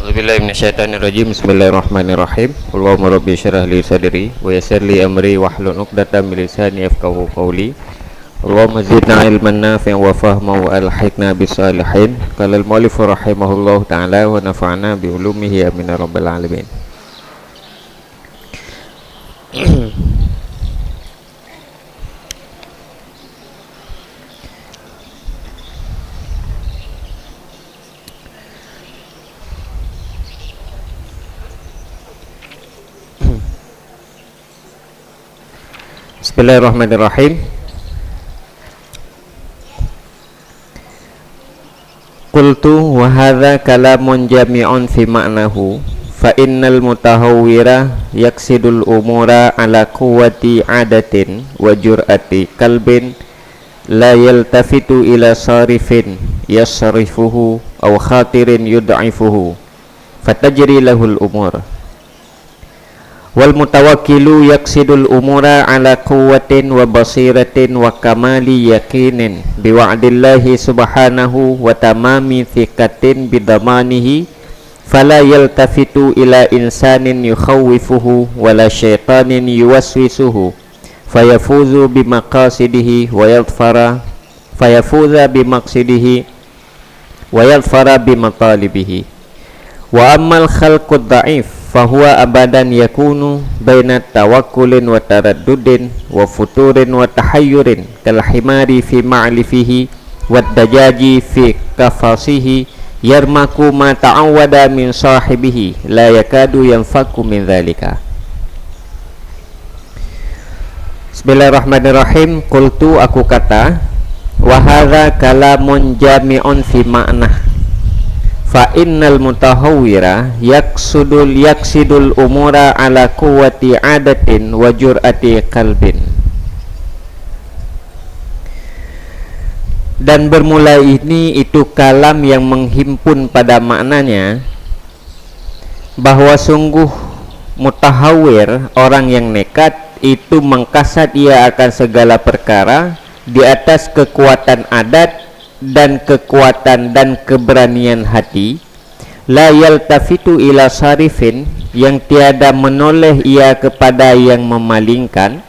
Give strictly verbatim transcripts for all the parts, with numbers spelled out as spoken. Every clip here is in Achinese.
A'udzubillahi minasyaitonirrajim. Bismillahirrahmanirrahim. Allahumma rabbi syrah li sadri wa yassir li amri wahlul 'uqdatam min lisani yafqahu qawli. Allahumma zidna ilman nafi'an wa fahman wa alhiqna bis salihin. Qala al-mu'allifu rahimahullahu ta'ala wa nafa'na bi ulumihi, amin ya rabbal alamin. Bismillahirrahmanirrahim. Qultu wa hadza kalamun jami'un fi ma'nahu, fa innal mutahawwira yaqsidul umura ala quwwati 'adatin wa jur'ati qalbin, la yaltafitu ila sarifin yasrifuhu aw khatirin yud'ifuhu, fatajri lahul umur. Wal mutawakkilu yaqsidul umura ala quwwatin wa basiratin wa kamali yaqinin bi wa'dillahi subhanahu wa tamami thiqatin bi dhamanihi, fala yaltafitu ila insanin yukhawwifuhu wala syaitanin yuwaswisuhu, fayafuzu bi maqasidihi wa yadhfara, fayafuza bi maqsidihi wa yadhfara bi matalibihi. Wa ammal khalqud dha'if, fahuwa abadan yakunu baina tawakkulin wa taraddudin wa futurin wa tahayyurin, kal himari fi ma'lifihi wad dajaji fi qafasihi, yarmaku ma ta'awwada min sahibihi, la yakadu yanfaku min dzalika. Bismillahirrahmanirrahim. Qultu, aku kata, wa hadza kalamun jami'un fi ma'nah. Fa innal mutahawwira yaqsudul, yaqsidul umura ala quwwati 'adatin wa jur'ati qalbin. Dan bermula ini itu kalam yang menghimpun pada maknanya, bahwa sungguh mutahawir, orang yang nekat, itu mengkasat ia akan segala perkara di atas kekuatan adat dan kekuatan dan keberanian hati, la yaltafitu ila sarifin, yang tiada menoleh ia kepada yang memalingkan,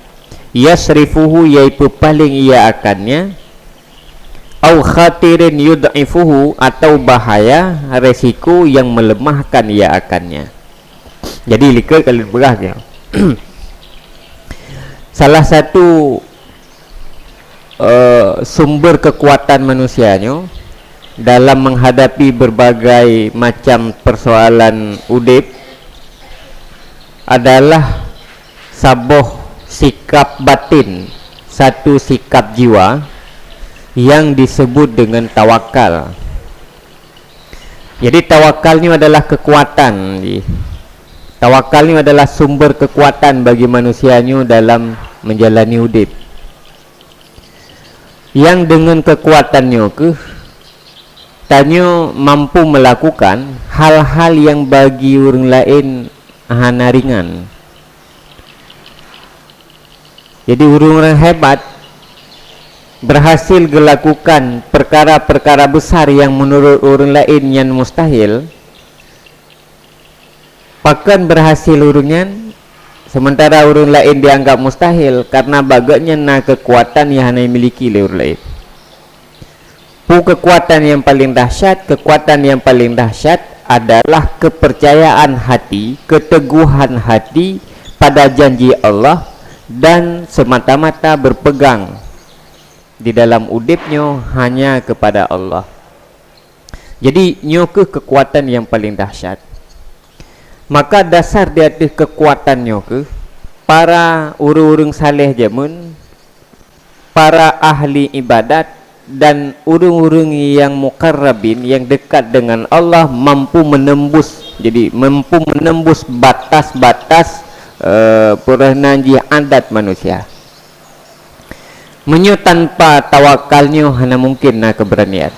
yasrifuhu, yaitu paling ia akannya, au khatirin yud'ifuhu, atau bahaya, resiko yang melemahkan ia akannya. Jadi, likot kalian peugah ke? Salah satu, eh, sumber kekuatan manusia nyoe dalam menghadapi berbagai macam persoalan udeb adalah saboh sikap batin, satu sikap jiwa yang disebut dengan tawakal. Jadi, tawakal nyoe adalah kekuatan. Tawakal nyoe adalah sumber kekuatan bagi manusia nyoe dalam menjalani udeb. Yang dengan kekuatan nyoe keuh, tanyoe mampu melakukan hal-hal yang bagi ureuëng laén hana ringan. Jadi, ureuëng-ureuëng hebat berhasil gelakukan perkara-perkara besar yang menurut ureuëng laén nyan mustahil. Pakon berhasil ureuëng nyan, sementara ureuëng laén dianggap mustahil? Karena bak gobnyan na kekuatan yang hana dimiliki lé ureuëng laén. Peue kekuatan yang paling dahsyat? Kekuatan yang paling dahsyat adalah kepercayaan hati, keteguhan hati pada janji Allah, dan semata-mata berpegang di dalam udeb nyoe hanya kepada Allah. Jadi, nyoe keuh kekuatan yang paling dahsyat. Maka dasar di ateueh kekuatan nyoe keuh, para ureuëng-ureuëng saleh jameun, para ahli ibadat, dan ureuëng-ureuëng yang muqarrabin, yang dekat dengan Allah, mampu menembus, jadi, mampu menembus batas-batas, eh, peureunan jih adat manusia. Meunyoe tanpa tawakal nyoe hana mungkin na keberanian.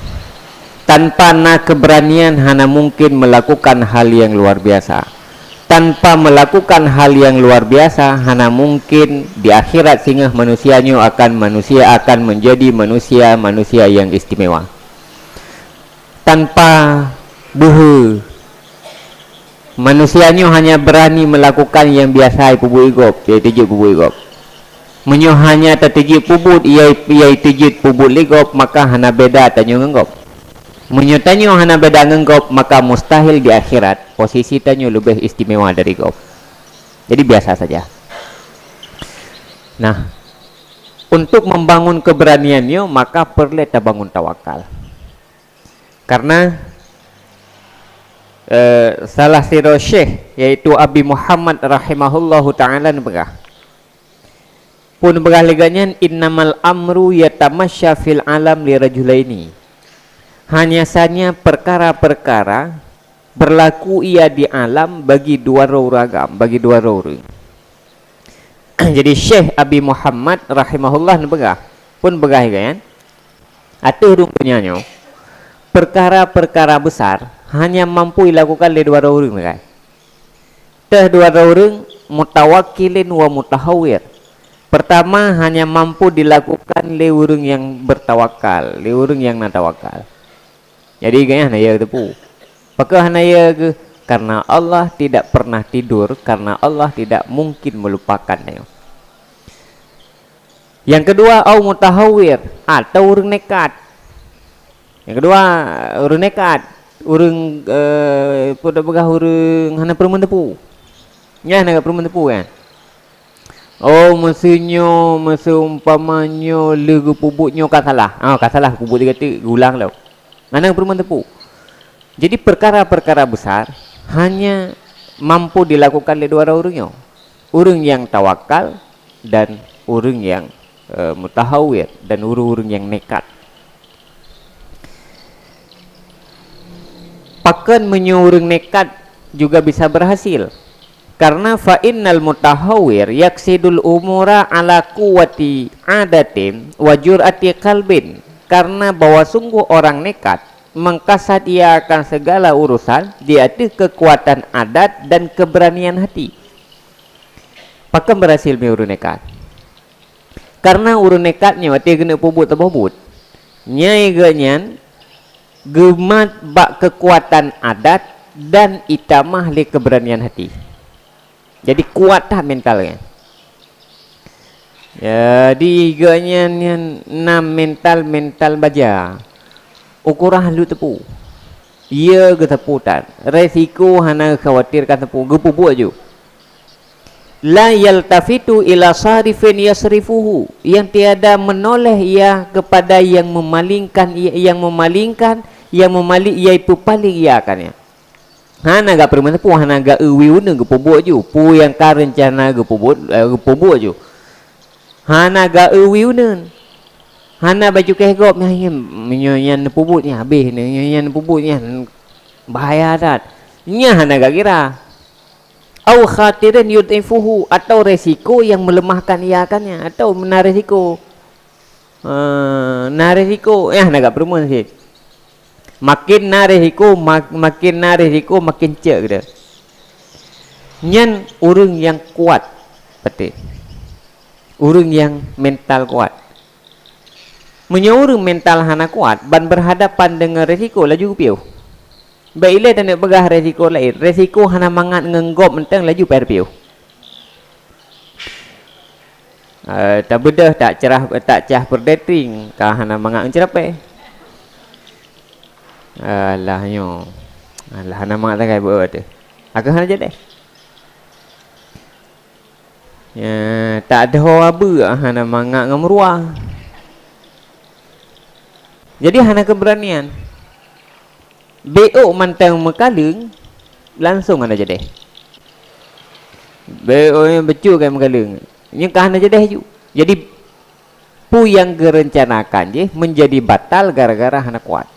Tanpa na keberanian hana mungkin melakukan hal yang luar biasa. Tanpa melakukan hal yang luar biasa, hana mungkin di akhirat singoh manusia nyoe akan, manusia akan menjadi manusia-manusia yang istimewa. Tanpa beuhe, Manusia nyoe hanya berani melakukan nyang biasa ipeubuet gob, yaitu jeuet peubuet gob. Meunyoe hanya tateujiet peubuet, yai-, yaitu jeuet peubuet lé gob, maka hana beda tanyoe ngon gob. Meunyoe tanyoe hana beda ngon gob, maka mustahil di akhirat posisi tanyoe leubeh istimewa dari gob. Jadi biasa saja. Nah, untuk membangun keberanian nyoe, maka peureulée tabangun tawakal. Karena, eh, salah sidroe syekh, yaitu Abi Muhammad rahimahullahu ta'ala, neupeugah. Peue neupeugah lé gobnyan, "Innamal amru yatamasya fil alam li rajulaini." Hanya saja perkara-perkara berlaku ia di alam bagi dua droe ureuëng agam, bagi dua droe ureuëng. Jadi Syekh Abi Muhammad rahimahullah neupeugah, peue neupeugah lé gobnyan, ateueh rhueng donya nyoe, perkara-perkara besar hanya mampu dilakukan lé dua droe ureuëng sagai. Teuh dua droe ureuëng, mutawakkilin wa mutahawwir. Pertama hanya mampu dilakukan lé ureuëng nyang bertawakal, lé ureuëng nyang na tawakal. Jadi, gobnyan hana yö teupeu. Pakon hana yö geuh? Karena Allah tidak pernah tidur, karena Allah tidak mungkin melupakan nyoe. Nyang keudua, au mutahawwir, atau ureuëng nekat. Nyang keudua, ureuëng nekat, ureuëng, eh, peue tapeugah, ureuëng hana peurumeuen teupeu. Nyan hana peurumeuen teupeu kan? Oh, meuseu nyoe, meuseu umpama nyoe lheueh geupeubuet nyoe ka salah. Ah, ka salah, peubuet lé gata, geulang lom. Hana peurumeuen teupeu. Jadi, perkara-perkara besar hanya mampu dilakukan lé dua ureuëng nyoe. Ureuëng nyang tawakal dan ureuëng nyang, eh, mutahawwir dan ureuëng-ureuëng nyang nekat. Pakon meunyoe ureuëng nekat juga bisa berhasil? Karena fa innal mutahawwir yaksidul umura ala quwwati adatin wa jur'ati qalbin. Karena bahwa sungguh orang nekat mengkasad ia akan segala urusan di ateueh kekuatan adat dan keberanian hati. Pakon berhasil mi ureuëng nekat? Karena ureuëng nekat nyoe watée keuneuk peubuet saboh buet, nyai geuh nyan geumat bak kekuatan adat dan itamah lé keberanian hati. Jadi, kuat that mental nyan. Jadi, geuh nyan, nyan na mental-mental baja. Ukoran hana teupeu. Yö geuteupeu that. Resiko hana khawatirkan teupeu. Geupeubuet ju. La yaltafitu ila sarifin yasrifuhu, yang tiada menoleh ia kepada yang memalingkan, yang memalingkan, yang memali-, yang peupaléng ia akan nyan. Hana gak peurumeuen teupeu, hana gak eu wie uneun geupeubuet ju. Peue nyang ka reuncana geupeubuet, eh, geupeubuet ju. Hana gak eu wie uneun. Hana bacut keu gob, meunyoe nyan neupeubuet nyan habéh, meunyoe nyan neupeubuet nyan bahaya that. Nyan hana gak kira. Au khatirin yud'ifuhu, atau resiko yang melemahkan ia akan nyan, atau na resiko. Eh, na resiko, eh, na gak peurumeuen cit. Makin na resiko, mak-, makin na resiko, makin cek geude. Nyan ureuëng nyang kuat, beutôi. Ureuëng nyang mental kuat. Meunyoe ureuëng mental hana kuat, ban berhadapan dengan resiko, laju piôh. Bék ilée taneuk peugah resiko laén, resiko hana mangat ngon gob mantong laju payah piôh. Eh, tabeudôh tak cerah, tak cah peureudetring, ka hana mangat ngon ceurapée. Alah nyoe. Alah hana mangat sagai beuet teuh. Aku hana jadi. Ya, tak deuh abeuk hana mangat ngon meuruwa. Jadi hana keberanian. Bék mantong meukaleueng, langsong hana jadeh. Bék, oh, beutôi kan meukaleueng. Nyan ka hana jadeh ju. Jadi, peue nyang geurencanakan jih menjadi batal gara-gara hana kuat.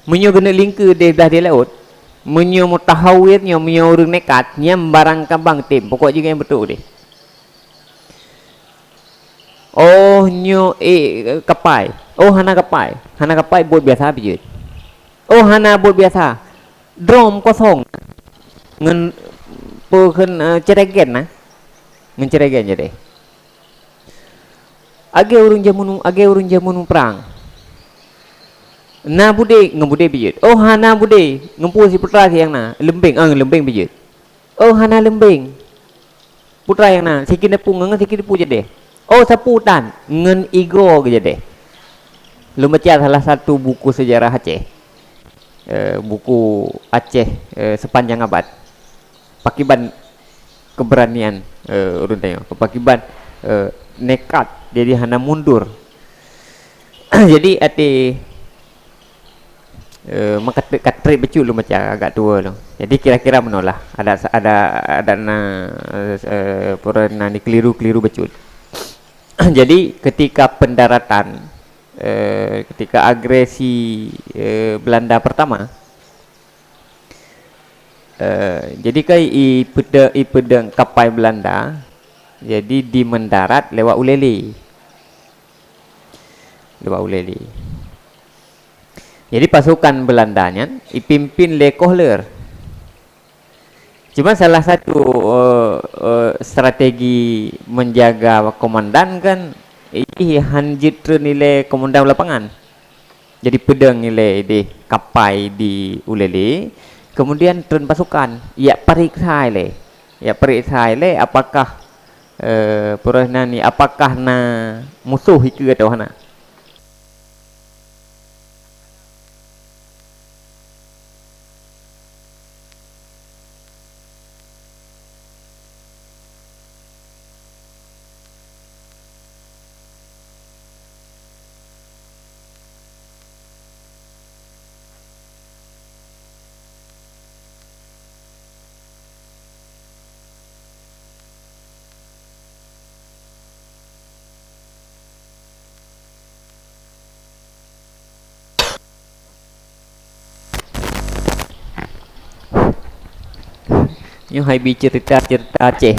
Meunyoe geuneuk lingkeue deh blah di laôt, meunyoe mutahawir nyoe, meunyoe ureuëng nekat, nyan barang kabang tem, pokok jih nyan beutôi deh. Oh, nyoe, eh, kapai. Oh, hana kapai. Hana kapai, buet biasa pih jeuet. Oh, hana buet biasa. Drom kosong. Ngon, peue kheun, eh, ceregen na. Ngon ceregen jadeh. Lagée ureuëng jameun, lagée ureuëng jameun muprang. Na budé, ngon budé bijeuet. Oh, hana budé, ngon peue si putra si nyang na. Leumbeng, ah, leumbeng bijeuet. Oh, hana leumbeng. Putra nyang na, si keuneuk peue ngon si keuneuk peue jadeh. Oh, sapeue tan, ngon igoe geujadeh. Lôn baca salah satu buku sejarah Aceh. Eh, buku Aceh, eh, Sepanjang Abad. Pakiban keberanian, eh, ureuëng tanyoe. Pakiban, eh, nekat, jadi hana mundur. Jadi, até, eh, meukat-, katrek bacut lôn baca agak tuwoe lôn. Jadi, kira-kira meunoe lah. Ada, ada, ada na, eh, pura na ni keliru-keliru bacut. Jadi, ketika pendaratan, eh, ketika agresi, eh, Belanda pertama, Eh, jadi kan ipeudeueng, ipeudeueng kapai Belanda, jadi di mendarat lewat Ulee Lheue. Lewat Ulee Lheue. Jadi pasukan Belanda nyan ipimpin lé Kohler. Cuma salah satu, eh, eh, strategi menjaga komandan kan, ih han jeuet treun ilée komandan lapangan. Jadi peudeueng ilée ideh kapai di Ulee Lheue, kemudian treun pasukan, ijak peuriksa ilée. Ijak peuriksa ilée apakah, eh, peureuh na ni, apakah na musoh ikeue atau hana. Nyoe hai bi cerita-cerita Aceh.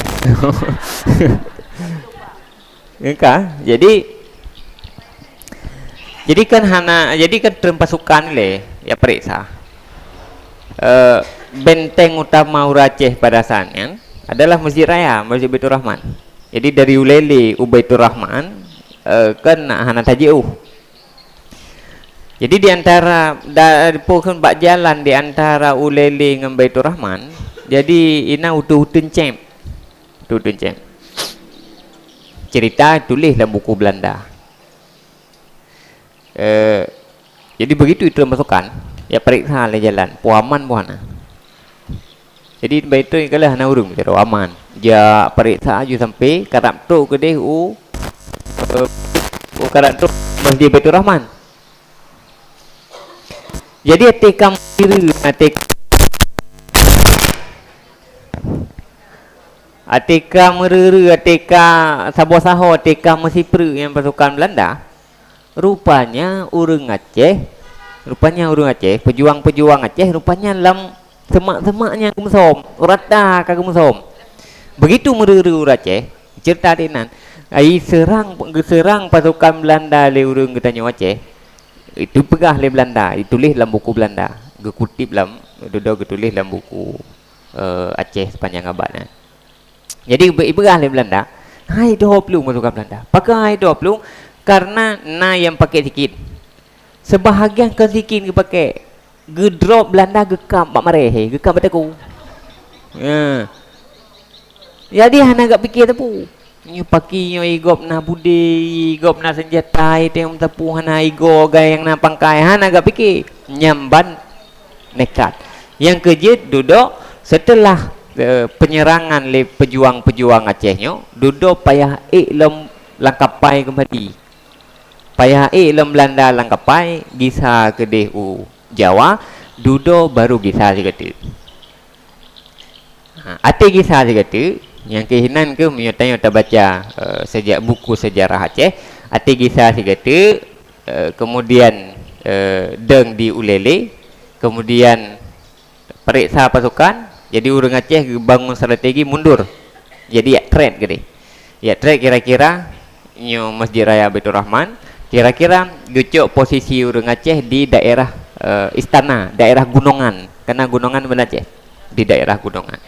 Ya kan? Jadi, jadi kan hana, jadi kan treun pasukan ilée, ijak peuriksa. Eh, benteng utama ureuëng Aceh pada saat nyan adalah Masjid Raya, Masjid Baiturrahman. Jadi dari Ulee Lheue u Baiturrahman, eh, kan hana tajiôh. Jadi di antara, da-, pokon bak jalan di antara Ulee Lheue ngon Baiturrahman, jadi inan uteuen-uteuen céb. Uteuen-uteuen céb. Cerita tuléh lam buku Belanda. Eh, jadi begitu itu pasukan, ijak peuriksa lé jalan, peue aman peue hana. Jadi, bak itu ka lheueh hana ureuëng, sidroe aman. Jak peuriksa aju sampai karab trok keudeh u, eh, u karab trok Masjid Baiturrahman. Jadi, até ka meureureue, até, até ka meureureue, até ka saboh saho, até ka meusipreuk ngon pasukan Belanda. Rupanya ureuëng Aceh, rupanya ureuëng Aceh, peujuang-peujuang Aceh, rupanya lam semak-semak nyan geumeusom, rata ka geumeusom. Begitu meureureue ureuëng Aceh, cerita di nan, ai seurang, geuseurang pasukan Belanda lé ureuëng geutanyoe Aceh, itu peugah lé Belanda, dituléh lam buku Belanda, geukutip lam, dudoe geutuléh lam buku, eh, Aceh Sepanjang Abad nyan. Jadi, ibe-, ibeurah lé Belanda, hai dua puluh masukan Belanda. Pakon hai dua puluh? Karena na nyang pakai sikin. Sebahagian kon sikin geupakai. Geudrop Belanda geukam bak marée, he, geukam bak takue. Ya. Jadi, hana gak pikir teupeu. Nyoe paki nyoe igop na budé, igop na senjata, itém teupeu hana igo, gai nyang na pangkai, hana gak pikir. Nyamban nekat. Nyang keujeuet dudoe seuteulah, eh, peunyerangan lé peujuang-peujuang Aceh nyoe, dudoe payah ék lom lam kapai keumbali. Payah ék lom Belanda lam kapai, gisa keudeh u Jawa, dudoe baru gisa sigoe teuk. Ha, até gisa sigoe teuk, nyang keuh inan keuh meunyoe tanyoe tabaca, eh, seja-, buku sejarah Aceh, até gisa sigoe teuk, eh, kemudian, eh, dong di Ulee Lheue, kemudian pareksa pasukan, jadi ureuëng Aceh geubangun strategi mundur. Jadi yak trek geude. Yak trek kira-kira nyoe Masjid Raya Baiturrahman, kira-kira geucok posisi ureuëng Aceh di daerah, eh, istana, daerah gunongan. Karena gunongan bak Aceh, di daerah gunongan.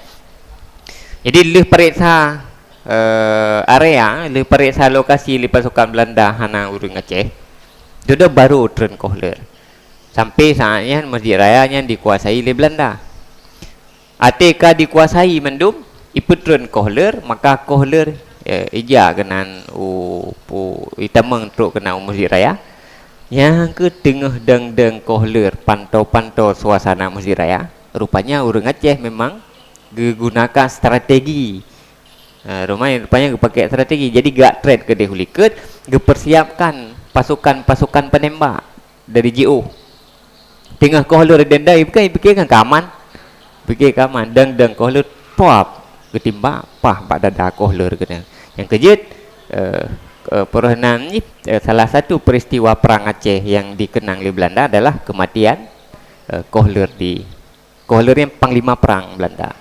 Jadi lheueh pareksa, eh, area, lheueh pareksa lokasi lé pasukan Belanda hana ureuëng Aceh, dudoe baru treun Kohler. Sampai saat nyan Masjid Raya nyan dikuasai lé Belanda. Até ka dikuasai mandum, ipeutreun Kohler, maka Kohler, eh, ija keunan u, u, itamong trok keunan u Masjid Raya. Nyang keuh teungoh dang-dang Kohler panto-panto suasana Masjid Raya, rupanya ureuëng Aceh memang geugunakan strategi. Ha, rupanya, rupanya geupakai strategi. Jadi gerak treb keudeh u likot, geupersiapkan pasukan-pasukan penembak dari jiôh. Teungoh Kohler dendam, ipikir, ipikir kan ka aman. Pikir ka aman. Dang-dang Kohler, pap, geutimbak, pah bak dada Kohler keunan. Nyang keujeuet, eh, eh, peureuhnan nyoe, eh, salah satu peristiwa perang Aceh yang dikenang lé Belanda adalah kematian, eh, Kohler di Kohler nyan panglima perang Belanda.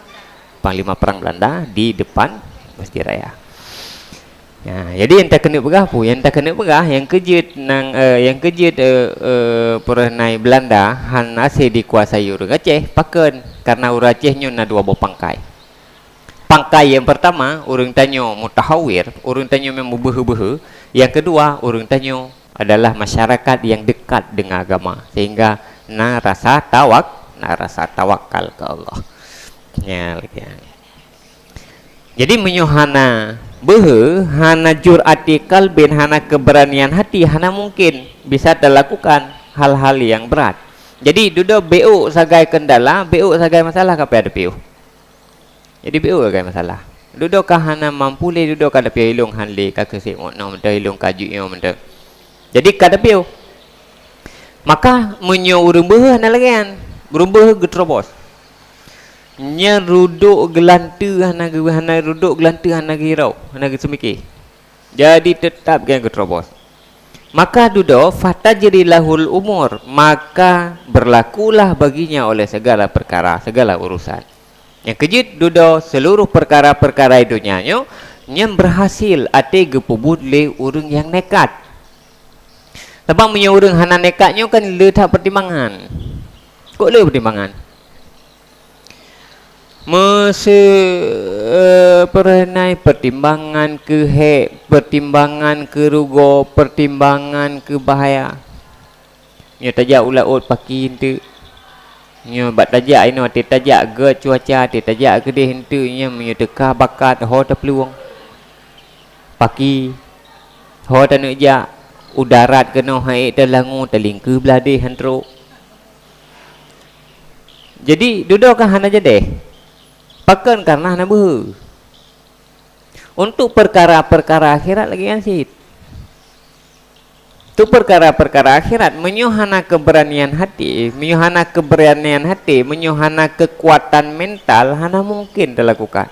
Panglima perang Belanda di depan Masjid Raya. Ya, jadi nyang takeuneuk peugah peue? Nyang takeuneuk peugah, nyang keujeuet nang, eh, nyang keujeuet, eh, eh, peureuhnan Belanda hana hase dikuasai ureuëng Aceh. Pakon? Karena ureuëng Aceh nyoe na dua boh pangkai. Pangkai nyang pertama, ureuëng tanyoe mutahawir, ureuëng tanyoe nyang meubeuhe-beuhe. Nyang keudua, ureuëng tanyoe adalah masyarakat yang dekat dengan agama, sehingga na rasa tawak-, na rasa tawakal ke Allah. Ya, lagi. Jadi, meunyoe hana beuhe, hana jur'ati kalbin, hana keberanian hati, hana mungkin bisa talakukan hal-hal yang berat. Jadi, dudoe béuk sagai kendala, béuk sagai masalah ka payah piôh. Jadi béuk sagai masalah. Dudoe ka hana mampu lé, dudoe ka piôh ilong han lé, ka keusék meunoe mantong, ilong ka jeuet nyoe mantong. Jadi ka piôh. Maka meunyoe ureuëng beuhe hana lagée nyan, ureuëng beuhe geuterobos. Nyan rudok geulanteue hana geu-, hana rudok geulanteue hana geurau, hana geuseumike. Jadi teutap geuterobos. Maka dudoe, fatajri lahul umur, maka berlakulah baginya oleh segala perkara, segala urusan. Nyang keujeuet dudoe, seluruh perkara-perkara di donya nyoe, nyan berhasil até geupeubuet lé ureuëng nyang nekat. Sabab meunyoe ureuëng hana nekat nyoe kan le that pertimbangan. Kok le pertimbangan? Meuseu, eh, peureunai, pertimbangan keu hék, pertimbangan keu rugoe, pertimbangan keu bahaya. Nyoe tajak u laôt paki eunteuk. Nyoe bak tajak inoe, até tajak gét cuaca, até tajak keudeh eunteuk, nyoe meunyoe teuka bakat ho taplueng. Paki, ho taneuk jak, u darat keunoe han ék talangue, talingkeue blah deh han trok. Jadi, dudoe ka hana jadeh. Pakon? Karena hana beuhe. Untuk perkara-perkara akhirat lagée nyan cit. Untuk perkara-perkara akhirat, meunyoe hana keberanian hati, meunyoe hana keberanian hati, meunyoe hana kekuatan mental, hana mungkin talakukan.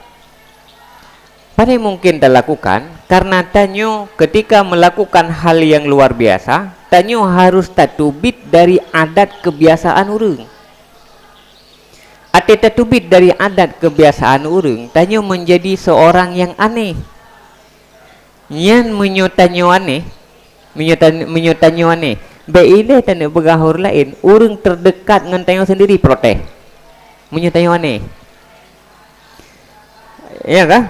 Pane mungkin talakukan? Karena tanyoe ketika melakukan hal yang luar biasa, tanyoe harus tateubiet dari adat kebiasaan ureuëng. Até tateubiet dari adat kebiasaan ureuëng, tanyoe menjadi seorang yang aneh. Nyan meunyoe tanyoe aneh, meunyoe tan-, meunyoe tanyoe aneh, bék ilée taneuk peugah ureuëng laén, ureuëng terdekat ngon tanyoe sendiri protes. Meunyoe tanyoe aneh. Ya kah?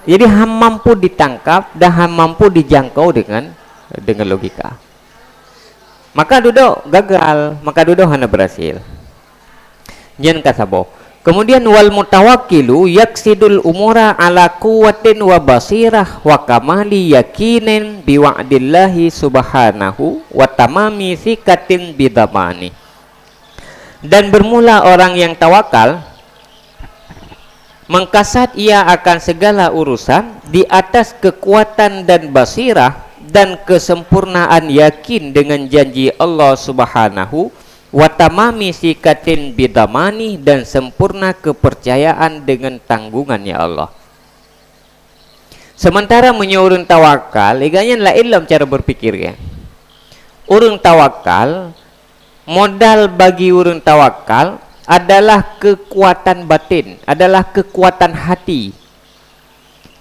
Jadi, han mampu ditangkap dan han mampu dijangkau dengan, dengan logika. Maka dudoe gagal, maka dudoe hana berhasil. Nyan ka saboh. Kemudian, wal mutawakkilu yaksidul umura ala quwwatin wa basirah wa kamali yakinin bi wa'dillahi subhanahu wa tamami sikatin bi dhamani. Dan bermula orang yang tawakal, mengkasat ia akan segala urusan di atas kekuatan dan basirah dan kesempurnaan yakin dengan janji Allah Subhanahu wa tamami sikatin bidamani dan sempurna kepercayaan dengan tanggungannya Allah. Sementara meunyoe ureuëng tawakal, iganyan laén lom cara berpikir, kan? Ureuëng tawakal, modal bagi ureuëng tawakal adalah kekuatan batin, adalah kekuatan hati.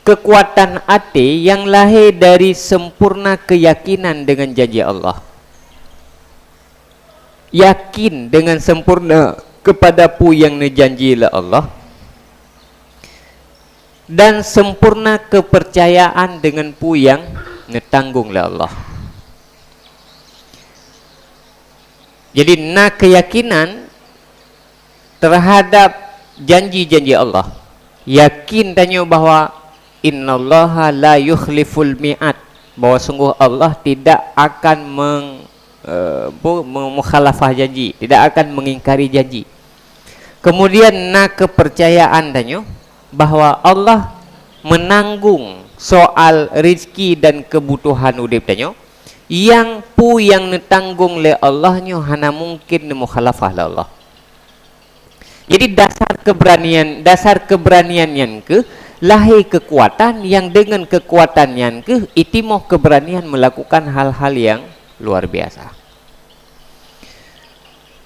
Kekuatan até nyang lahé dari sempurna keyakinan dengan janji Allah. Yakin dengan sempurna kepada peue nyang neujanji lé Allah, dan sempurna kepercayaan dengan peue nyang neutanggong lé Allah. Jadi na keuyakinan terhadap janji-janji Allah. Yakin tanyoe bahwa innallaha la yukhliful mi'ad, bahwa sungguh Allah tidak akan meng-, eh, bu-, me-, mukhalafah janji, tidak akan mengingkari janji. Kemudian na kepercayaan tanyoe bahwa Allah menanggung soal rezeki dan kebutuhan udeb tanyoe, yang peue nyang neutanggong lé Allah nyoe hana mungken neumukhalafah lé Allah. Jadi dasar keberanian, dasar keberanian nyan keuh lahé keukuatan yang dengan keukuatan nyan keuh itimoh keberanian melakukan hal-hal yang luar biasa.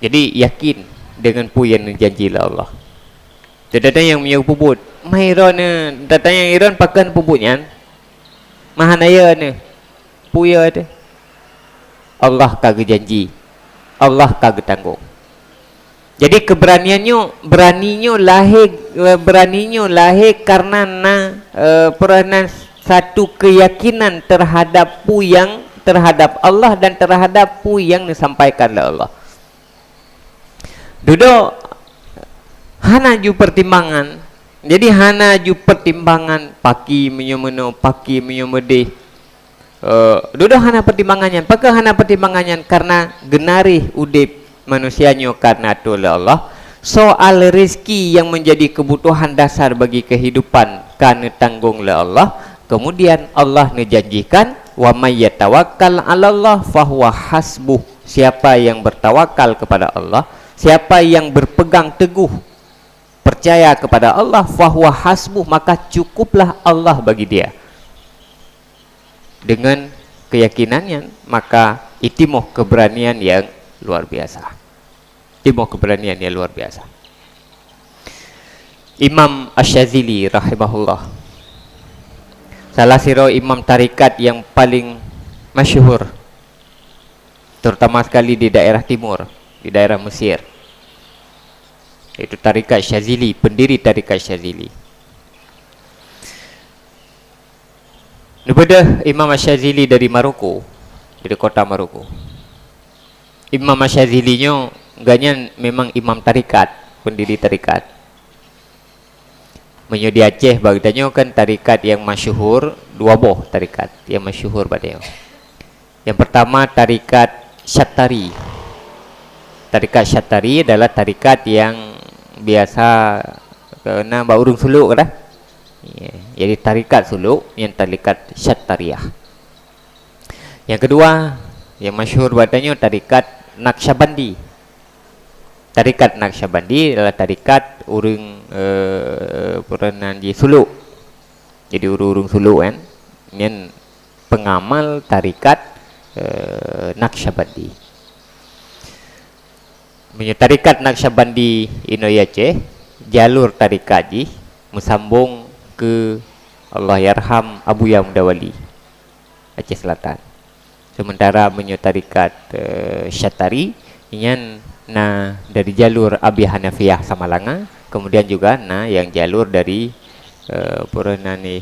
Jadi yakin dengan peue nyang neujanji lé Allah. Teutatang nyang meunyoe peubuet, mai droeneuh, teutatang nyang droeneuh pakon peubuet nyan, meuhana yo neuh, peue yo teuh. Allah ka geujanji, Allah ka geutanggong. Jadi keberanian nyoe, berani nyoe lahé, eh, berani nyoe lahé karena na, eh, peureunah satu keyakinan terhadap peue nyang, terhadap Allah dan terhadap peue nyang neusampaikan lé Allah. Dudoe hana ju pertimbangan. Jadi hana ju pertimbangan paki meunyoe meunoe, paki meunyoe meudeh. Eh, dudoe hana pertimbangan nyan. Pakon hana pertimbangan nyan? Karena geunaréh udeb manusia nyoe ka neuatur lé Allah. Soal rezeki yang menjadi kebutuhan dasar bagi kehidupan ka neutanggong lé Allah. Kemudian Allah neujanjikan, "Wa may yatawakkal 'alallah fahuwa hasbuh." Siapa yang bertawakal kepada Allah, siapa yang berpegang teguh percaya kepada Allah, fahuwa hasbuh, maka cukuplah Allah bagi dia. Dengan keyakinan nyan, maka itimoh keberanian yang luar biasa. Timoh keberanian yang luar biasa. Imam Asy-Syadzili rahimahullah, salah sidroe imam tarekat yang paling masyhur, terutama sekali di daerah timur, di daerah Mesir, yaitu tarekat Syadzili, pendiri tarekat Syadzili. Neubeudôh Imam Asy-Syadzili dari Maroko, dari kota Maroko. Imam Asy-Syadzili nyoe, gobnyan memang imam tarekat, pendiri tarekat. Meunyoe di Aceh, bak geutanyoe kan tarekat yang masyhur, dua boh tarekat yang masyhur bak tanyoe. Yang pertama, tarekat Syatari. Tarekat Syatari adalah tarekat yang biasa keunan bak ureuëng Suluk dah. Ya, jadi tarekat Suluk, yang tarekat Syatariah. Yang kedua, yang masyhur bak tanyoe, tarekat Naqsyabandi. Tarekat Naqsyabandi adalah tarekat ureuëng, eh, peurenan di Suluk. Jadi ureuëng-ureuëng Suluk kan, nyan pengamal tarekat, eh, Naqsyabandi. Meunyoe tarekat Naqsyabandi inoe Aceh, jalur tarekat jih meusambong keu Allahyarham Abuya Muda Wali, Aceh Selatan. Sementara meunyoe tarekat, eh, Syatari, nyan na dari jalur Abi Hanafiyah Samalanga, kemudian juga na yang jalur dari, eh, peurenan ni,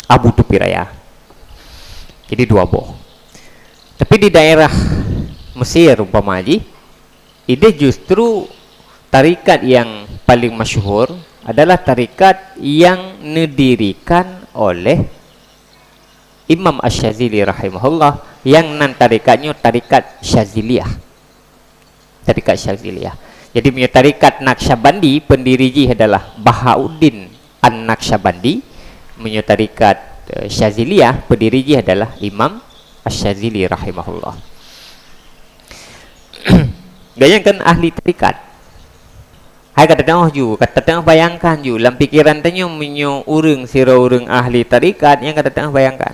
Abu Tupi Raya. Jadi dua boh. Tapi di daerah Mesir umpama jih, ideh justru tarekat yang paling masyhur adalah tarekat yang neudirikan oleh Imam Asy-Syadzili rahimahullah, yang nan tarekat nyoe tarekat Syadziliyah. Tarekat Syadziliyah. Jadi meunyoe tarekat Naqsyabandi, pendiri jih adalah Bahauddin An-Naqsyabandi. Meunyoe tarekat, eh, Syadziliyah, pendiri jih adalah Imam Asy-Syadzili rahimahullah. Gobnyan kan ahli tarekat. Hai ka teuteungoh ju, ka teuteungoh bayangkan ju, lam pikeran tanyoe meunyoe ureuëng sidroe ureuëng ahli tarekat, nyang ka teuteungoh bayangkan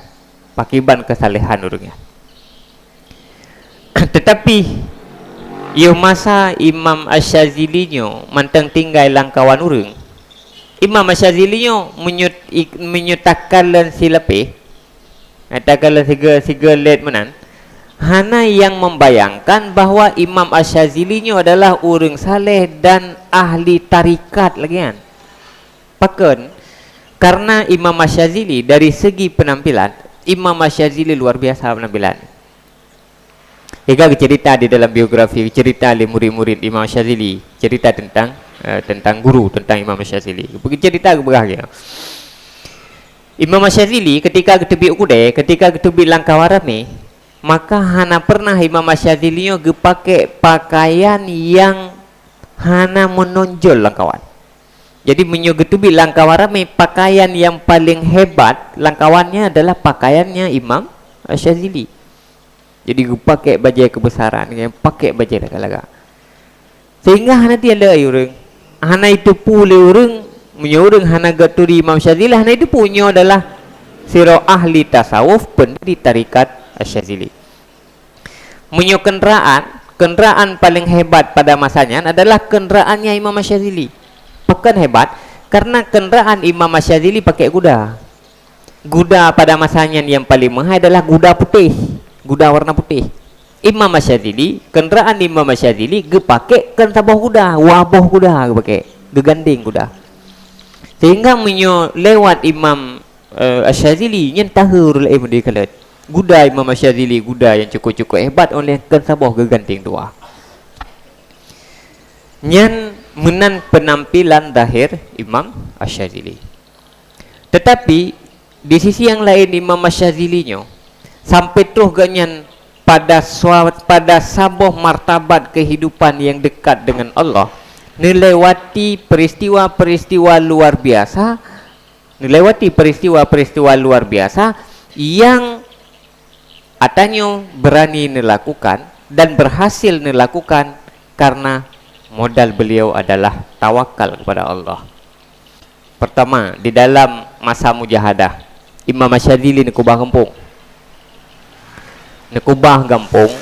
pakriban keusalehan ureuëng nyan. Teutapi, yoh masa Imam Asy-Syadzili nyoe mantong tinggai lam kawan ureuëng, Imam Asy-Syadzili nyoe meunyoe, meunyoe takalon silapéh, takalon siga-, siga lét meunan, hana nyang membayangkan bahwa Imam Asy-Syadzili nyoe adalah ureuëng saleh dan ahli tarekat lagée nyan. Pakon? Karena Imam Asy-Syadzili dari segi penampilan, Imam Asy-Syadzili luar biasa penampilan. Ega geucerita di dalam biografi, cerita lé murid-murid Imam Syazili, cerita tentang, eh, tentang guru, tentang Imam Syazili. Geucerita geupeugah geuh. Imam Syazili ketika geuteubiet u keudè, ketika geuteubiet lam kawan ramé, maka hana pernah Imam Syazili nyoe geupakè pakaian nyang hana meunonjol lam kawan. Jadi, meunyoe geuteubiet lam kawan ramé, pakaian nyang paleng hebat lam kawan nyan adalah pakaiannya Imam Syazili. Jadi, geupakè bajèe keubeusaran, geupakè bajèe lagak-lagak. Sehingga hana tiep lé ureueng. Hana jiteupeue lé ureueng, meunyoe ureueng hana geuturi Imam Syazili, hana jiteupeue nyoe adalah sidroe ahli tasawuf, pendiri tarekat Asy-Syazili. Meunyoe kendaraan, kendaraan paleng hebat pada masa nyan adalah kendaraannya Imam Asy-Syazili. Pakon hebat? Karena kendaraan Imam Asy-Syazili pakè guda. Guda pada masa nyan nyang paleng meuhai adalah guda putéh, guda warna putéh. Imam Asy-Syazili, kendaraan Imam Asy-Syazili geupakè kon saboh guda, dua boh guda geupakè, geugandeng guda. Sehingga meunyoe lewat Imam, eh, Asy-Syazili, nyan tahe ureueng laén meudeh kalon. Guda Imam Asy-Syazili, guda nyang cukup-cukup hebat, óh lheueh kon saboh geugandeng dua. Nyan meunan penampilan zahir Imam Asy-Syazili. Tetapi, di sisi nyang laén, Imam Asy-Syazili nyoe, sampai troh gobnyan pada sua-, pada saboh martabat kehidupan nyang dekat dengan Allah, neulewati peristiwa-peristiwa luar biasa, neulewati peristiwa-peristiwa luar biasa nyang geutanyoe berani neulakukan dan berhasil neulakukan karena modal beliau adalah tawakal kepada Allah. Pertama, di dalam masa mujahadah, Imam Asy-Syazili neukeubah gampông. Neukeubah gampông,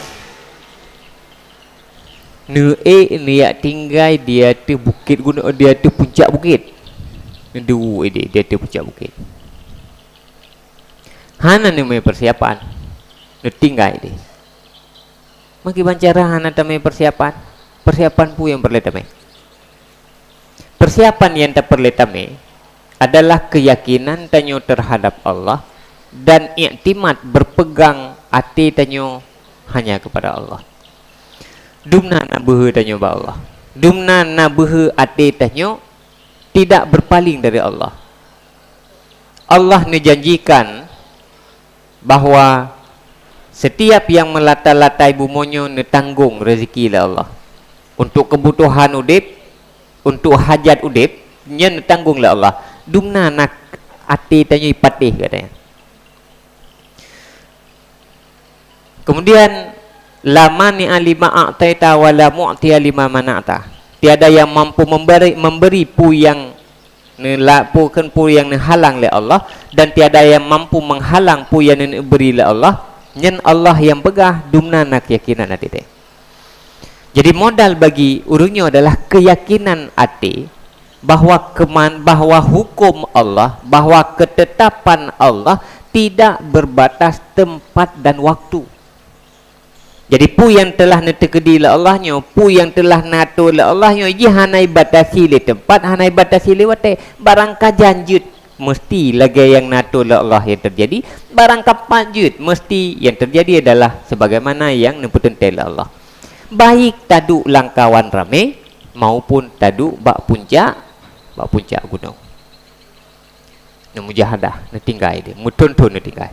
neuék neujak tinggai di ateueh bukét gunong, di ateueh puncak bukét. Neuduek idéh di ateueh puncak bukét. Hana neumé persiapan, neutinggai idéh. Meukiban cara hana tamé persiapan? Persiapan peue nyang peureulée tamé? Persiapan nyang tapeureulée tamé adalah keuyakinan tanyoe terhadap Allah dan iktimat, berpegang até tanyoe hanya kepada Allah. Dumna na beuhe tanyoe bak Allah. Dumna na beuhe até tanyoe tidak berpaling dari Allah. Allah neujanjikan bahwa setiap nyang meulata-latai bumoe nyoe neutanggong rezeki lé Allah. Untuk kebutuhan udeb, untuk hajat udeb, nyan neutanggong lé Allah. Dumna na até tanyoe patéh, katanya. Kemudian, "La mani'a lima a'taita wa la mu'tiya lima mana'ta." Tiada yang mampu memberi, memberi peue nyang neula-, peue kheun peue nyang neuhalang lé Allah, dan tiada yang mampu menghalang peue nyang neubri lé Allah. Nyan Allah nyang peugah, dumna na keuyakinan até teuh. Jadi, modal bagi ureuëng nyoe adalah keuyakinan até bahwa keman-, bahwa hukum Allah, bahwa ketetapan Allah tidak berbatas tempat dan waktu. Jadi, peue nyang teulah neuteukeudi lé Allah nyoe, peue nyang teulah neuatur lé Allah nyoe, jih hana ibatasi lé teumpat, hana ibatasi lé watée. Barang ka jan jeuet, meusti lagée nyang neuatur lé Allah nyang teujadi. Barang ka pat jeuet, meusti nyang teujadi adalah sebagaimana nyang neupeuteuntée lé Allah. Baik taduek lam kawan ramé, maupun taduek bak puncak, bak puncak gunong. Neumujahadah, neutinggai idéh, meuthon-thon neutinggai.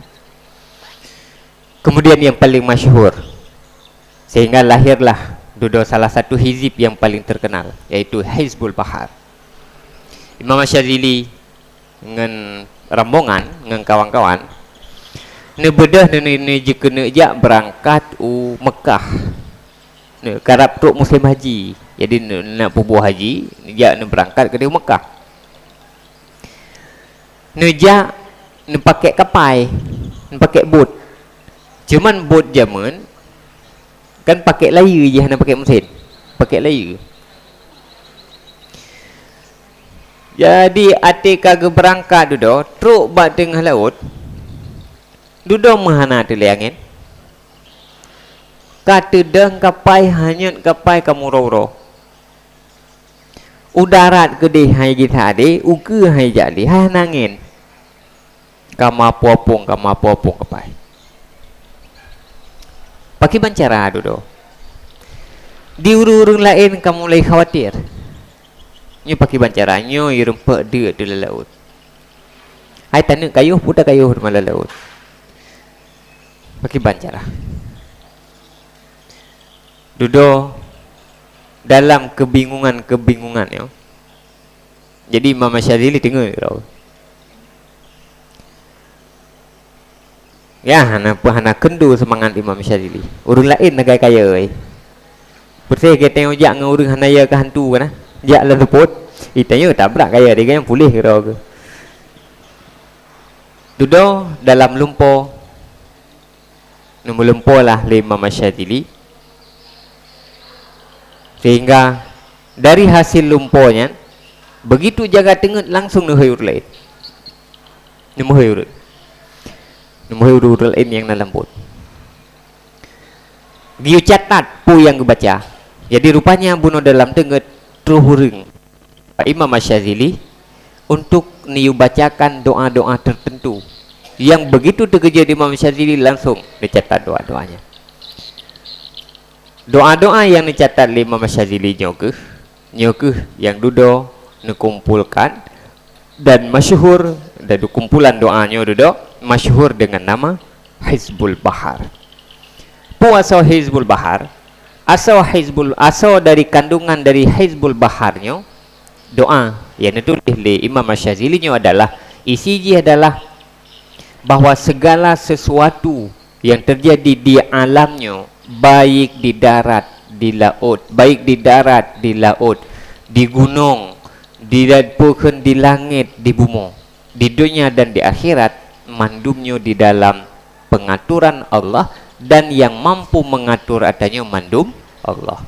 Kemudian yang paling masyhur, sehingga lahirlah dudoe salah satu hizib yang paling terkenal, yaitu Hizbul Bahar. Imam Syazili ngon rombongan, ngon kawan-kawan, neubeudôh neu-, neu-, neujikeuneuk jak beurangkat u Meukah. Neu-, karab trok musém haji. Jadi, neu-, nak peubuet haji, jak neubeurangkat keudeh u Meukah. Neujak, neupakék kapai, neupakék bot. Cuman bot jameun kan pakék layeue jih, hana pakék meusén. Pakék layeue. Jadi, até ka geubeurangkat dudoe, trok bak teungoh laôt, dudoe meuhana teulée angén. Ka teudong kapai, hanyot kapai ka meuuroe-uroe. U darat keudeh hai gisa deh, u keue hai jak deh, hai hana angén. Ka meuapong-apong, ka meuapong-apong kapai. Pakriban cara dudoe? Di ureuëng-ureuëng laén ka mulai khawatir. Nyoe pakriban cara? Nyoe i rumpok deuk di laôt. Hai taneuk kayôh, puta kayôh di malam laôt. Pakriban cara? Dudoe dalam kebingungan-kebingungan nyoe. Jadi Imam Syazili teungoh droe. Ya, hana peu hana keundo seumangat Imam Syazili. Ureuëng laén na kaya-kaya, eh. Peureulée geutanyoe jak ngon ureuëng hana ya keu hantu kana. Jak lam seupôt, itanyoe tabrak kaya dia nyang puléh keudroe. Dudoe dalam lumpo, neumeulumpoe lah lé Imam Syazili. Sehingga dari hasil lumpo nyan, begitu jaga teungeut langsung neuhôi ureuëng laén. Neumeuhôi ureuëng. Neumeuhôi ureuëng laén nyang na lam bot. Geuyue catat peue nyang geubaca. Jadi rupanya bunoe dalam teungeut troh ureuëng bak Imam Asy-Syazili untuk neuyue bacakan doa-doa tertentu. Nyang begitu teukeujot Imam Asy-Syazili langsung neucatat doa-doanya. Doa-doa nyang neucatat lé Imam Asy-Syazili nyoe kheueh, nyoe kheueh nyang dudoe neukumpolkan dan masyhur, dan kumpulan doa nyoe dudoe masyhur dengan nama Hizbul Bahar. Peue asoe Hizbul Bahar? Asoe Hizbul, asoe dari kandungan dari Hizbul Bahar nyoe, doa nyang neutuléh lé Imam Asy-Syazili nyoe adalah, isi jih adalah bahwa segala sesuatu yang terjadi di alam nyoe, baik di darat, di laôt, baik di darat, di laôt, di gunong, di dat-, peue kheun, di langét, di bumoe, di donya dan di akhirat, mandum nyoe di dalam pengaturan Allah, dan nyang mampu mengatur ata nyoe mandum Allah.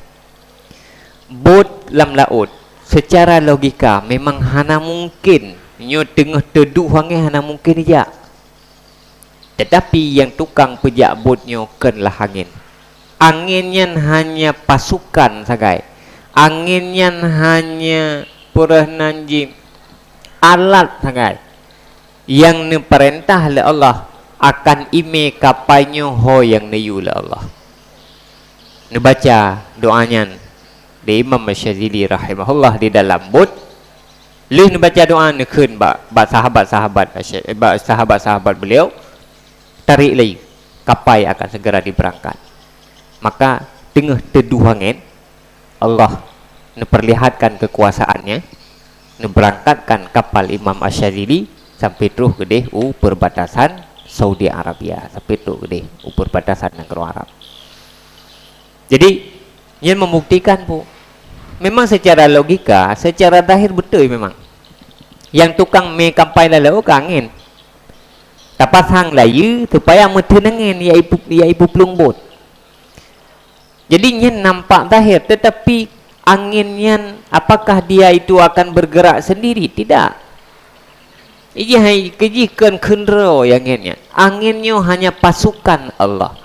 Bot lam laôt, secara logika memang hana mungken, nyoe teungoh teuduek angén hana mungken ijak. Tetapi nyang tukang peujak bot nyoe kon lah angén. Angén nyan hanya pasukan sagai. Angén nyan hanya peureuhnan jih alat sagai nyang neupeurintah lé Allah akan imé kapai nyoe ho nyang neuyue lé Allah. Neubaca doa nyan lé Imam Asy-Syazili rahimahullah di dalam bot. Lheueh neubaca doa, neukheun bak, bak sahabat-sahabat Asy-, bak sahabat-sahabat beliau, "Tarék laju, kapai akan segera diberangkat." Maka teungoh teuduek angén, Allah neupeurlihatkan keukuasaan-Nya, neubeurangkatkan kapal Imam Asy-Syazili sampai troh keudeh u perbatasan Saudi Arabia, sampai troh keudeh u perbatasan nanggroe Arab. Jadi, nyan membuktikan peue? Memang secara logika, secara zahir beutôi memang. Nyang tukang mé kapai lam laôt ka angén. Tapasang layeue supaya meuteun angén, ya ipu-, ya ipuplueng bot. Jadi nyan nampak zahir, tetapi angén nyan apakah dia itu akan bergerak sendiri? Tidak. Ijih hai keujih kon kheun droe angén nyan. Angén nyoe hanya pasukan Allah.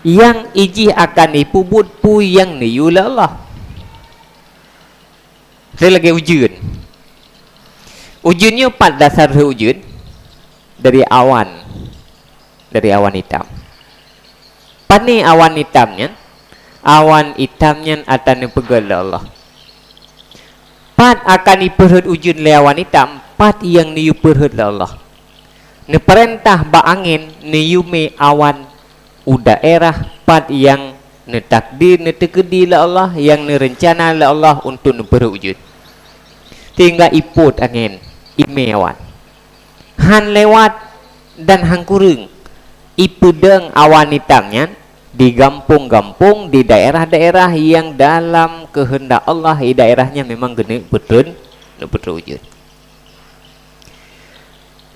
Nyang ijih akan ipeubuet peue nyang neuyue lé Allah. Saya lagi ujeuen. Ujeuen nyoe pat dasar ujeuen? Dari awan. Dari awan itam. Pane awan itam nyan? Awan itam nyan ata neupeugét lé Allah. Pat akan ipeurhot ujeuen lé awan itam? Pat nyang neuyue peurhot lé Allah. Neupeurintah bak angén neuyue mé awan u daerah pat nyang neutakdir, neuteukeudi lé Allah, nyang neurencana lé Allah untuk neupeurhot ujeuen. Sehingga ipôt angén, imé awan. Han lewat dan han kureueng, ipeudong awan itam nyan di gampông-gampông, di daerah-daerah nyang dalam keuheundak Allah, di daerah nyan memang geuneuk peutreun, geuneuk peutreun ujeuen.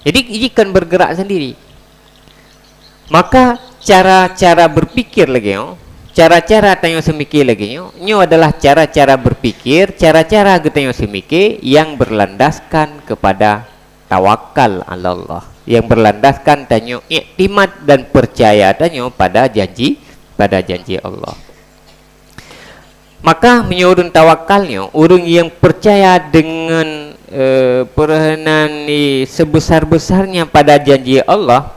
Jadi, jih kon bergerak sendiri. Maka, cara-cara berpikir lagée nyoe, cara-cara tanyoe seumike lagée nyoe, nyoe adalah cara-cara berpikir, cara-cara geutanyoe seumike nyang berlandaskan kepada tawakal 'ala Allah, nyang berlandaskan tanyoe iktimat dan percaya tanyoe pada janji, pada janji Allah. Maka, meunyoe ureuëng tawakal nyoe, ureuëng nyang percaya deungon, eh, peureuheunan ni seubesar-besarnya pada janji Allah,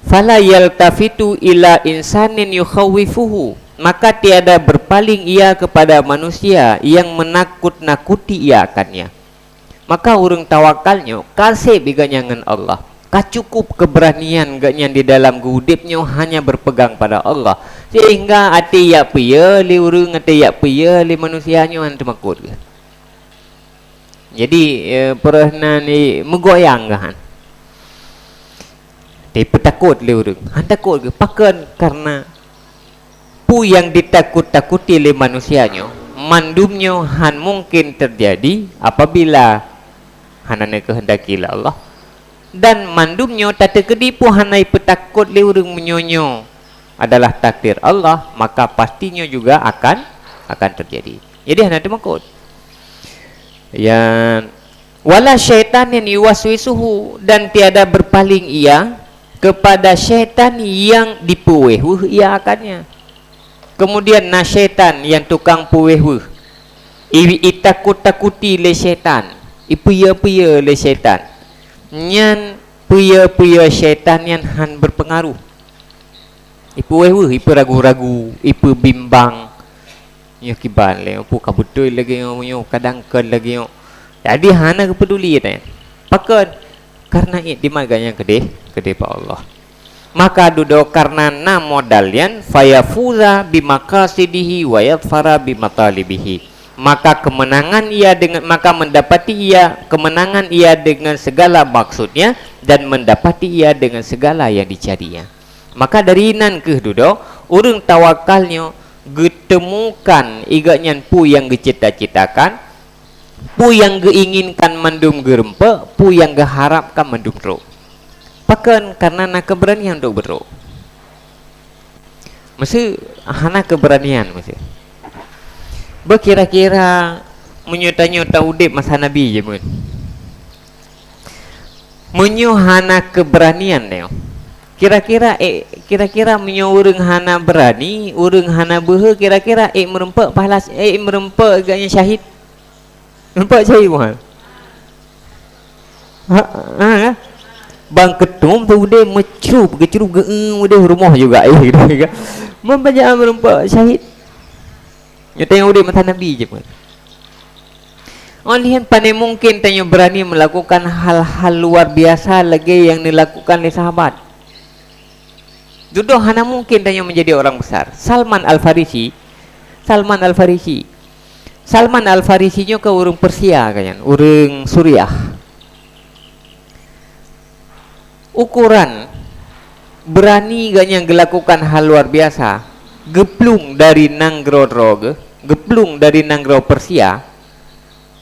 Fala yaltafitu ila insanin yukhawwifuhu, maka tiada berpaling ia kepada manusia yang menakut-nakuti ia akannya. Maka ureuëng tawakal nyoe ka seb geuh nyan ngon Allah, ka cukup keberanian geuh nyan di dalam geuudeb nyoe hanya berpegang pada Allah, sehingga até yak piye lé ureuëng, até yak piye lé manusia nyoe hana teumakot geuh. Jadi, eh, peureuhna ni meugoyang geuh han. Dipeutakot lé ureuëng. Han takot geuh. Pakon? Karena peue nyang ditakut-takuti lé manusia nyoe, mandum nyoe han mungken teujadi apabila hana neukeuhendaki lé Allah. Dan mandum nyoe tateukeudi peue hana jipeutakot lé ureuëng meunyoe nyoe adalah takdir Allah, maka pasti nyoe juga akan, akan teujadi. Jadi hana teumakot. Ya, wala syaitanin yuwaswisuhu, dan tiada berpaling ia kepada syaitan yang dipeuweh-weh ia akannya. Kemudian na syaitan nyang tukang peuweh-weh. I, itakut-takuti lé syaitan, ipiye-piye lé syaitan. Nyan piye-piye syaitan nyan han berpengaruh. Ipeuweh-weh, ipeuragu-ragu, ipeubimbang. Nyoe kiban lé, peue ka beutôi lagée nyoe, nyoe kadang kon lagée nyoe. Jadi hana geupeuduli nyan. Pakon? Karena iktimat geuh nyan keudeh, keudeh bak Allah. Maka dudoe karena na modal nyan, fayafuza bimaqasidihi wa yadfara bimatalibihi. Maka kemenangan ia dengan, maka mendapati ia kemenangan ia dengan segala maksudnya dan mendapati ia dengan segala yang dicarinya. Maka dari nan keuh dudoe, ureuëng tawakal nyoe geuteumukan i geuh nyan peue nyang geucita-citakan, peue nyang geuinginkan mandum geureumpok, peue nyang geuharapkan mandum trok. Pakon? Karena na keberanian untuk beutrok. Meusti hana keberanian meusti. Beukira-kira meunyoe tanyoe taudeb masa Nabi jameun. Meunyoe hana keberanian nyoe, kira-kira, eh, kira-kira meunyoe ureuëng hana beurani, ureuëng hana beuhe, kira-kira ék meurumpok pahala, ék meurumpok geuh nyan syahid? Meurumpok syahid bukan? Ha, ha, ha? Bang keutôm tu udeb meucrup, geucrup geu-, eh, udeb rumoh juga, eh, gitu kan. Membanyak meurumpok syahid. Nyoe tanyoe udeb masa Nabi jameun. Óh lheueh nyan pane mungken tanyoe beurani meulakukan hal-hal luar biasa lagée nyang dilakukan lé sahabat. Dudoe hana mungken tanyoe meunjadi ureuëng besar. Salman Al-Farisi, Salman Al-Farisi. Salman Al-Farisi nyoe ka ureuëng Persia geuh nyan, ureuëng Suriah. Ukoran beurani geuh nyan geulakukan hal luar biasa, geuplueng dari nanggroe droe geuh, geuplueng dari nanggroe Persia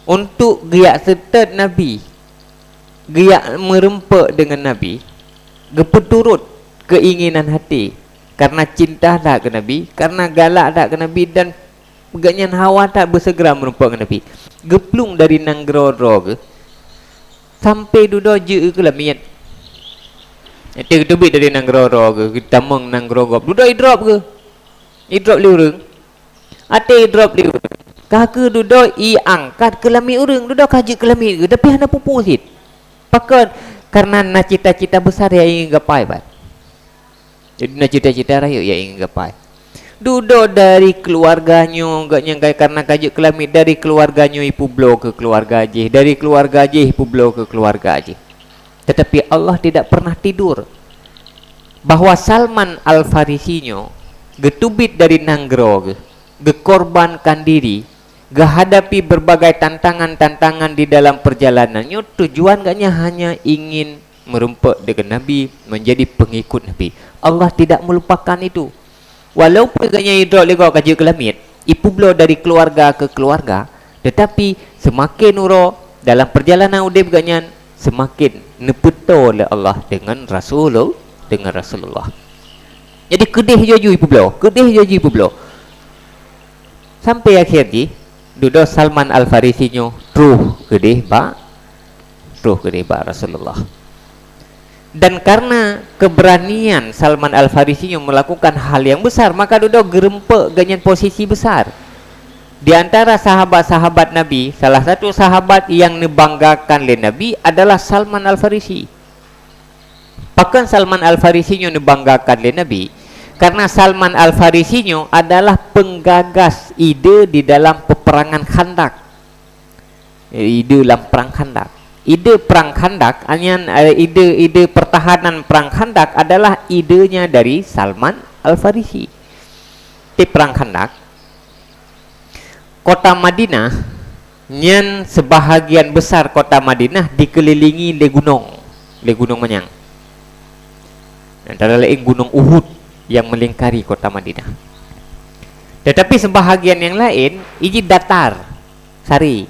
untuk geujak seutôt Nabi, geujak meurumpok deungon Nabi, geupeuturot keuinginan até, karena cinta that keu Nabi, karena galak that keu Nabi, dan geuh nyan hawa that beuseugera meurumpok ngon Nabi. Geuplueng dari nanggroe droe geuh, sampai dudoe jeuet keu lamiet. Ék geuteubiet dari nanggroe droe geuh, geutamong nanggroe gob. Dudoe idrop geuh. Idrop lé ureuëng. Até idrop lé ureuëng, ka keuh dudoe iangkat keu lamiet ureuëng. Dudoe ka jeuet keu lamiet geuh, tapi hana peue-peue cit. Pakon? Karena na cita-cita besar nyang ingin geugapai, Pak. Jadi na cita-cita rayeuk nyang ingin geugapai. Dudoe dari keuluwarga nyoe, geuh nyan ka, karena ka jeuet keu lamiet, dari keuluwarga nyoe ipeubloe keu keuluwarga jih, dari keuluwarga jih ipeubloe keu keuluwarga jih. Tetapi Allah tidak pernah tidur bahwa Salman Al-Farisi nyoe geuteubiet dari nanggroe geuh, geukorbankan diri, geuhadapi berbagai tantangan-tantangan di dalam perjalanan nyoe, tujuan geuh nyan hanya ingin meurumpok deungon Nabi, menjadi pengikut Nabi. Allah tidak melupakan itu. Walaupun geuh nyan idrop lé gob ka jeuet keu lamiet, ipeubloe dari keuluwarga keu keuluwarga, tetapi seumaken uroe dalam peurjalanan udeb geuh nyan, seumaken neupeutoe lé Allah deungon Rasulul-, deungon Rasulullah. Jadi keudeh laju ipeubloe, keudeh laju ipeubloe. Sampai akhé jih, dudoe Salman Al-Farisi nyoe troh keudeh bak, troh keudeh bak Rasulullah. Dan karena keberanian Salman Al-Farisi nyoe melakukan hal yang besar, maka dudoe geurumpok geuh nyan posisi besar. Di antara sahabat-sahabat Nabi, salah satu sahabat yang neubanggakan lé Nabi adalah Salman Al-Farisi. Pakon Salman Al-Farisi nyoe neubanggakan lé Nabi? Karena Salman Al-Farisi nyoe adalah penggagas ide di dalam peperangan Khandak. Ide lam perang Khandak. Ide perang Khandak, nyan, eh, ide, ide pertahanan perang Khandak adalah idenya dari Salman Al-Farisi. Di perang Khandak, kota Madinah, nyan sebahagian besar kota Madinah dikelilingi lé gunong, lé gunong manyang. Antara lain Gunong Uhud yang melingkari kota Madinah. Tetapi sebahagian yang lain, iji datar, sari.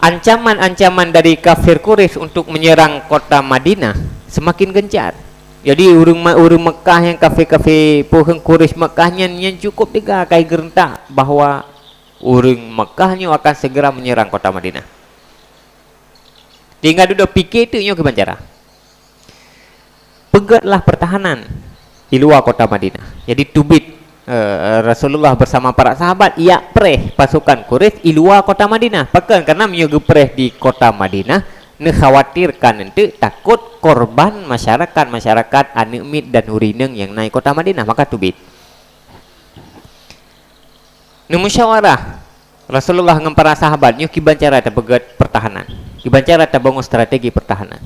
Ancaman-ancaman dari kafir Quraisy untuk menyerang kota Madinah semakin gencar. Jadi, ureuëng Ma-, ureuëng Mekah nyang kafé-kafé, poheueng Quraisy Mekah nyan, nyan cukup teuga ka geureuntak bahwa ureuëng Mekah nyoe akan segera menyerang kota Madinah. Tinggai dudoe pike teuk nyoe kiban cara. Peugötlah pertahanan di luwa kota Madinah. Jadi, teubiet, eh, Rasulullah bersama para sahabat jak preh pasukan Quraisy di luwa kota Madinah. Pakon? Karena meunyoe geupreh di kota Madinah, neukhawatirkan eunteuk takot korban masyarakat-masyarakat, aneuëk miet dan ureuëng inong nyang na di kota Madinah. Maka teubiet. Neumusyawarah Rasulullah ngon para sahabat nyoe kiban cara tapeugöt pertahanan, kiban cara tabangun strategi pertahanan.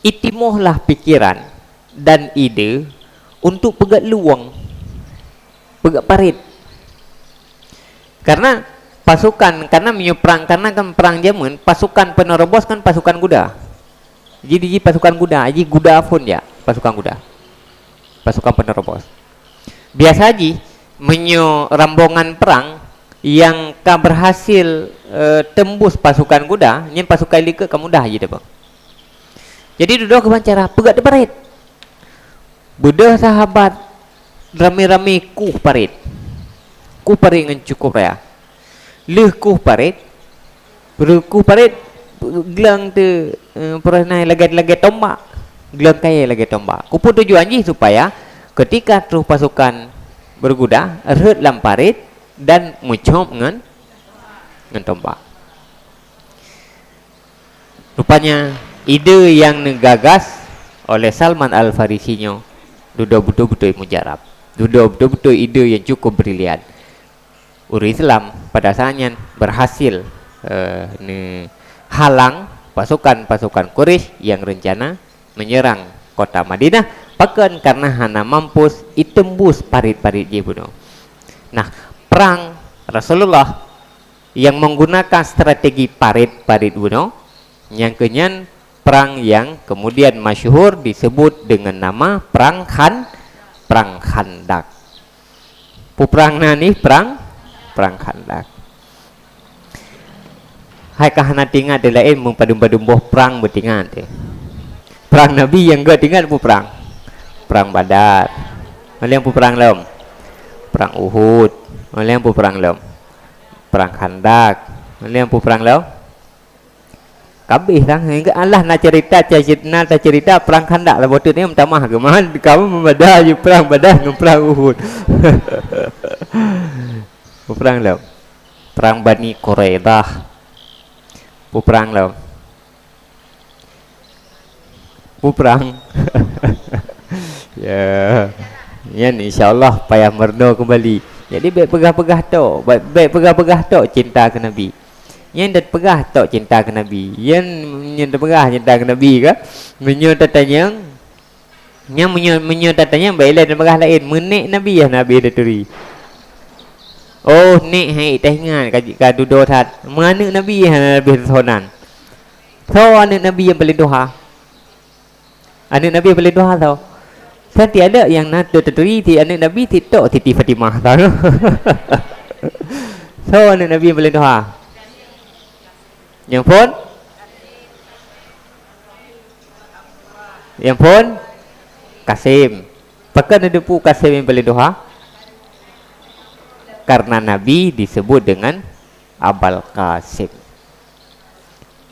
Itimohlah pikiran dan ide untuk peugöt luwöng, peugöt parit. Karena pasukan, karena meunyoe prang, karena kan prang jameun, pasukan penerobos kan pasukan guda. Jadi, jih pasukan guda, jih guda phon jak, pasukan guda. Pasukan penerobos. Biasa jih, meunyoe rombongan perang nyang ka berhasil, eh, tembus pasukan guda, nyan pasukan likot ka mudah jih teubang. Jadi, dudoe kiban cara peugöt teuparit. Beudôh sahabat ramé-ramé kuh parit. Kuh parit ngon cukup raya. Lheueh kuh parit, beureukuh parit, glöng teuh, eh, peureuhnai lagèe, lagèe tombak. Glöng kayèe lagèe tombak. Keupeue tujuan jih? Supaya ketika troh pasukan berguda, rhöt lam parit dan meucöb ngon, ngon tombak. Rupanya, ide nyang neugagas oleh Salman Al-Farisi nyoe dudoe beutôi-beutôi mujarab. Dudoe beutôi-beutôi ide nyang cukup brilian. Ureuëng Islam pada saat nyan berhasil, eh, neuhalang pasukan-pasukan Quraisy nyang rencana menyerang kota Madinah. Pakon? Karena hana mampus itembus parit-parit jih bunoe. Nah, perang Rasulullah yang menggunakan strategi parit-parit bunoe, nyang keunyan perang yang kemudian masyhur disebut dengan nama Perang Khan-, Perang Khandak. Peue prang na nih? Perang, Perang Khandak. Hai ka hana teuingat di laén, meupadum-padum boh prang beutingat deh. Prang Nabi nyang geutingat peue prang? Prang Badar. Ngon lheueh peue prang lom? Prang Uhud. Ngon lheueh peue prang lom? Prang Khandak. Ngon lheueh peue prang lom? Kabéh lah. Hingga Allah na cerita, na tacerita prang Khandak lah. Boh teuk ni meutamah geuman. Kamu meumada ju prang Badar ngon prang Uhud. Peue prang lom? Prang Bani Quraidah. Peue prang lom? Peue prang? Ya. Nyan insya Allah payah meurunoe keumbali. Jadi bèk peugah-peugah tok, bèk, bèk peugah-peugah tok cinta keu Nabi. Nyan dan peugah tok cinta keu Nabi. Nyan, nyan teupeugah cinta keu Nabi ka? Meunyoe tatanyong, nyan meunyoe, meunyoe tatanyong bèk ilèe teupeugah laén, meunék Nabi yah Nabi taturi. Oh, nék hai taingat ka, ka dudoe that. Meuaneuk Nabi yah Nabi teusonan. Soe aneuk Nabi nyang paleng tuha? Aneuk Nabi paleng tuha soe? Kan ti aneuk nyang na taturi ti aneuk Nabi ti tok Siti Fatimah soe. Soe aneuk Nabi nyang paleng tuha? Nyang phôn? Nyang phôn? Kasim. Pakon neuteupeue Kasim nyang paleng tuha? Karena Nabi disebut dengan Abal Qasim.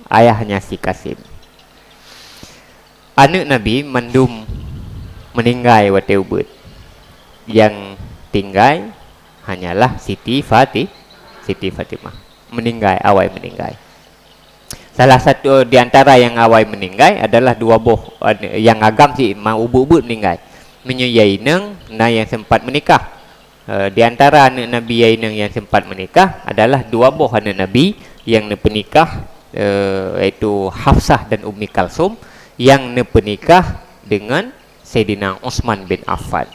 Ayahnya si Kasim. Aneuk Nabi mandum meuninggai watèe ubeuet. Nyang tinggai hanyalah Siti Fati-, Siti Fatimah. Meuninggai, awai meuninggai. Salah satu di antara nyang awai meuninggai adalah dua boh, eh, nyang agam cit ma ubeuet-ubeuet meuninggai. Meunyoe ya inong na nyang sempat meunikah. Eh, di antara aneuk Nabi ya inong nyang sempat meunikah adalah dua boh aneuk Nabi nyang neupeunikah, eh, yaitu Hafsah dan Ummi Kalsum nyang neupeunikah deungon Saidina Utsman bin Affan.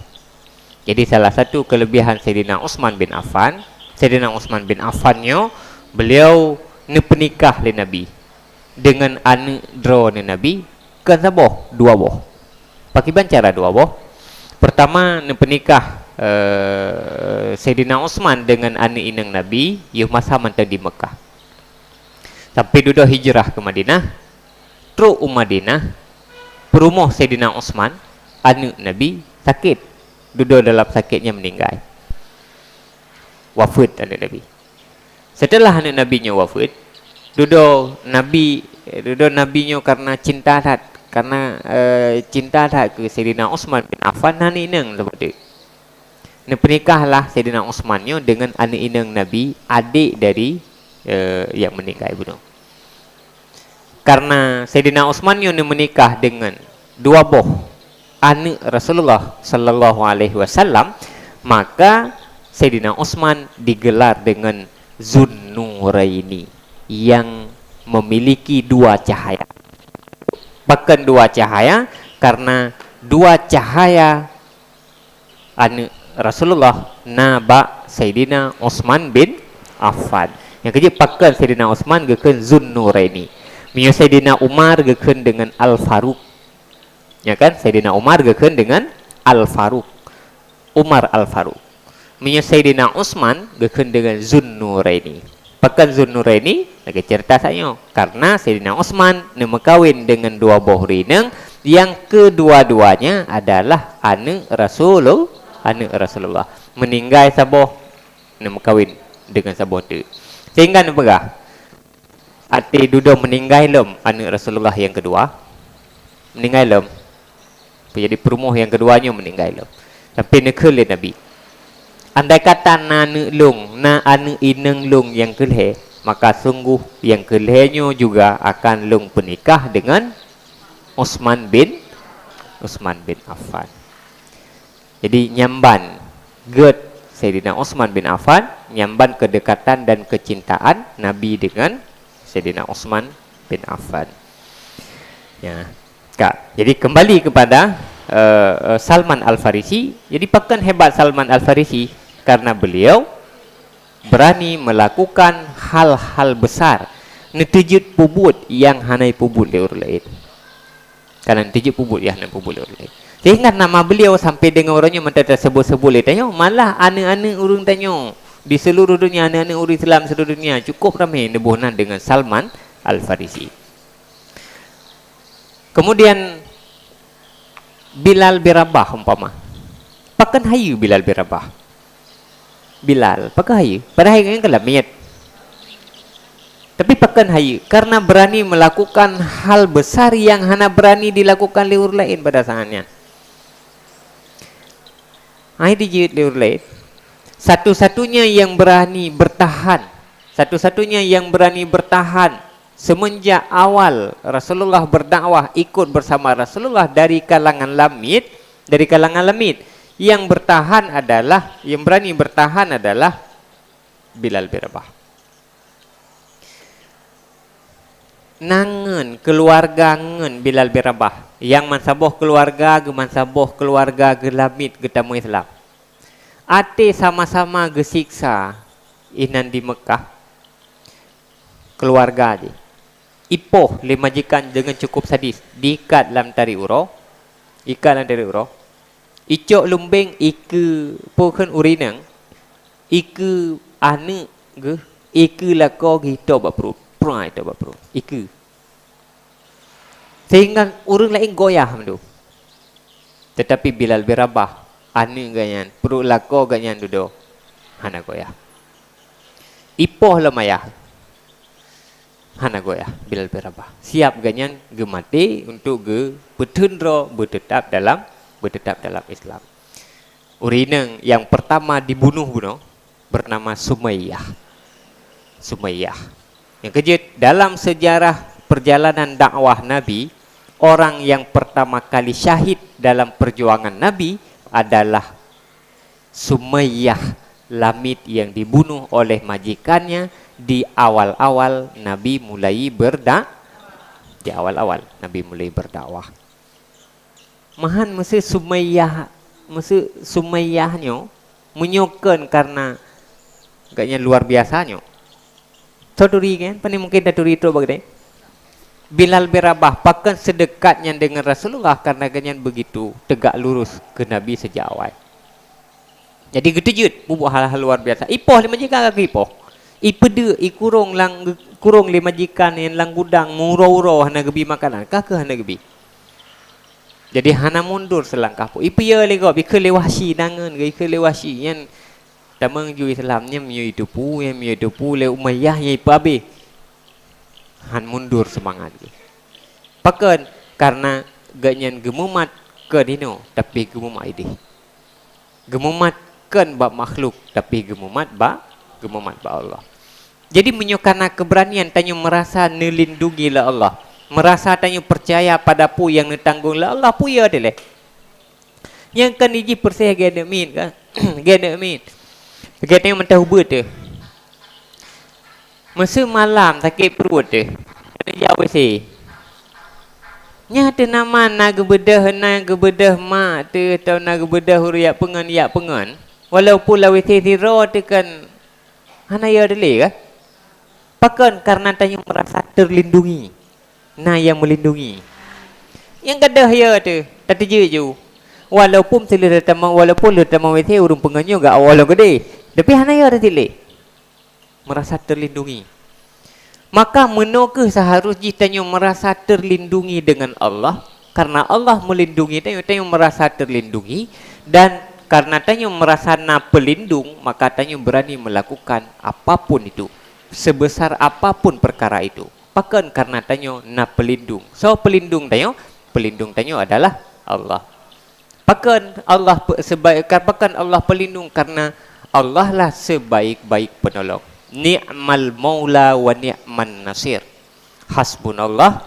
Jadi salah satu keulebihan Saidina Utsman bin Affan, Saidina Utsman bin Affan nyoe beliau neupeunikah lé Nabi deungon aneuk droeneuh Nabi, kon saboh, dua boh. Pakiban cara dua boh? Pertama, neupeunikah, eh, Saidina Utsman deungon aneuk inong Nabi, yoh masa mantong di Meukah. Sampai dudoe hijrah ke Madinah, trok u Madinah, peurumoh Saidina Utsman, aneuk Nabi, sakét. Dudoe dalam sakét nyan meuninggai. Wafeuet aneuk Nabi. Seuteulah aneuk Nabi nyoe wafeuet, dudoe Nabi, dudoe Nabi nyoe karena cinta that, karena, eh, cinta that keu Saidina Utsman bin Affan, na aneuk inong saboh teuk. Neupeunikahlah Saidina Utsman nyoe deungon aneuk inong Nabi, adék dari, eh, nyang meuninggai bunoe. Karena Saidina Utsman nyoe neumeunikah deungon dua boh aneuk Rasulullah sallallahu alaihi wasallam, maka Saidina Utsman digelar deungon Zunnuraini, nyang memiliki dua cahaya. Pakon dua cahaya? Karena dua cahaya aneuk Rasulullah na bak Saidina Utsman bin Affan. Nyang keujeuet, pakon Saidina Utsman geukheun Zunnuraini. Meunyoe Saidina Umar geukheun deungon Al-Faruq. Ya kan? Saidina Umar geukheun deungon Al-Faruq. Umar Al-Faruq. Meunyoe Saidina Utsman geukheun deungon Zunnuraini. Pakon Zunnuraini? Lagée cerita saat nyoe. Karena Saidina Utsman neumeukawen deungon dua boh ureuëng inong, nyang kedua-duanya adalah aneuk Rasulul-, aneuk Rasulullah. Meuninggai saboh, neumeukawen deungon saboh teuk. Sehingga neupeugah, até dudoe meuninggai lom aneuk Rasulullah nyang kedua. Meuninggai lom. Jadi peurumoh nyang kedua nyoe meuninggai lom. Sampai neukheun lé Nabi, "Andai kata na aneuk lôn, na aneuk inong lôn nyang keulhée, maka sungguh nyang keulhée nyoe juga akan lôn peunikah deungon Utsman bin, Utsman bin Affan." Jadi nyan ban gét Saidina Utsman bin Affan, nyan ban keudekatan dan keucintaan Nabi deungon Saidina Utsman bin Affan. Ya. Ka. Jadi kembali kepada, eh, eh, Salman Al-Farisi. Jadi pakon hebat Salman Al-Farisi? Karena beliau berani melakukan hal-hal besar, neuteujeut peubuet nyang hana jipeubuet lé ureuëng laén. Karena neuteujeut peubuet nyang hana jipeubuet lé ureuëng laén. Sehingga nama beliau sampai deungon uroe nyoe mantong teusebut-sebut lé tanyoe, malah aneuk-aneuk ureuëng tanyoe di seluruh dunia, aneuk-aneuk ureuëng Islam seluruh dunia cukup ramé neuboh nan deungon Salman Al-Farisi. Kemudian Bilal bin Rabah umpama. Pakon hayeue Bilal bin Rabah? Bilal, pakon hayeue? Padahai nyan ka lamiet. Tapi pakon hayeue? Karena berani melakukan hal besar yang hana berani dilakukan lé ureuëng laén pada saat nyan. Hai dijeuet lé ureuëng laén. Satu-satunya yang berani bertahan, satu-satunya yang berani bertahan semenjak awal Rasulullah berdakwah ikut bersama Rasulullah dari kalangan lamiet, dari kalangan lamiet, yang bertahan adalah, yang berani bertahan adalah Bilal bin Rabah. Nan ngon keuluwarga ngon Bilal bin Rabah, nyang mansaboh keuluwarga geuh, mansaboh keuluwarga geuh lamiet geutamong Islam. Até sama-sama geusiksa inan di Meukah, keuluwarga jih. Ipoh lé majikan deungon cukup sadis, diikat lam tari uroe, ikat lam tari uroe, icok lumbeng, ikeue, peue kheun, ureueng inong, ikeue aneuk geuh, ikeue lakoe geuh itôb bak pruet, pruet itôb bak pruet, ikeue. Sehingga ureueng laén goyah mandum. Tetapi Bilal bin Rabah, aneuk geuh nyan, pruet lakoe geuh nyan dudoe, hana goyah. Ipoh lom ayah, hana goyah Bilal bin Rabah. Siap geuh nyan geumaté untuk geupeuteun droe beuteutap dalam, beuteutap dalam Islam. Ureueng inong nyang peurtama dibunoh bunoe bernama Sumayyah. Sumayyah. Nyang keujeuet, dalam seujarah perjalanan dakwah Nabi, orang yang pertama kali syahid dalam perjuangan Nabi adalah Sumayyah Lamit yang dibunuh oleh majikannya di awal-awal Nabi mulai berda-, di awal-awal Nabi mulai berdakwah. Meuhan meusé Sumayyah, meusé Sumayyah nyoe, meunyoe kon karena gobnyan luar biasa nyoe. Taturi kan? Pane mungkin taturi trok bak geutanyoe. Bilal bin Rabah, pakon seudeukat nyan deungon Rasulullah karena gobnyan begitu tegak lurus keu Nabi sejak awai. Jadi geuteujeuet bubuet hal-hal luar biasa. Ipoh lé majikan ka geuipoh. Ipeudeuk, ikurong lam, kurong lé majikan nyang lam gudang, meuuroe-uroe hana geubi makanan, ka keuh hana geubi. Jadi hana mundur seulangkah pun. Ipiôh lé gob, ikheun lé Wahsyi, tangeun geuh ikheun lé Wahsyi. Nyan tamong ju Islam, nyan miyueb iteupeue, nyan miyueb iteupeue lé Umayyah nyang ipeuabéh. Han mundur seumangat geuh. Pakon? Karena gobnyan geumumat kon inoe, tapi geumumat idéh. Geumumat kon bak makhluk, tapi geumumat bak, geumumat bak Allah. Jadi meunyoe kana keubeuranian tanyoe meurasa neulindungi lé Allah, meurasa tanyoe peucaya pada peue nyang neutanggong lé Allah, peue ya dilée. Nyang kan iji peureséh gét miet kan? Gét miet. Gét nyang mantah ubeut teuh. Meuseu malam sakét pruet teuh, neujak WC. Nyan teuh na man, na geubeudôh, na geubeudôh mak teuh, atau na geubeudôh ureuëng jak peungon, jak peungon. Walaupun lam WC sidroe teuh kan hana ya dilée kah? Pakon? Karena tanyoe meurasa teulindungi. Na nyang meulindungi. Nyang gadôh ya teuh, tateujeue ju. Walaupun sileuh tamong, walaupun lheueh tamong WC ureuëng peungon nyoe gak awai lom geude, tapi hana ya teuh dilée. Meurasa teulindungi. Maka meunoe kheueh seuharus jih tanyoe meurasa teulindungi deungon Allah. Karena Allah meulindungi tanyoe, tanyoe meurasa teulindungi, dan karena tanyoe meurasa na peulindung, maka tanyoe beurani meulakukan apapun itu, seubesar apapun peukara itu. Pakon? Karena tanyoe na peulindung. Soe peulindung tanyoe? Peulindung tanyoe adalah Allah. Pakon Allah pe-, sebaik, ka-, pakon Allah peulindung? Karena Allah lah sebaik-baik peunolong. Ni'mal maula wa ni'man nasir. Hasbunallah,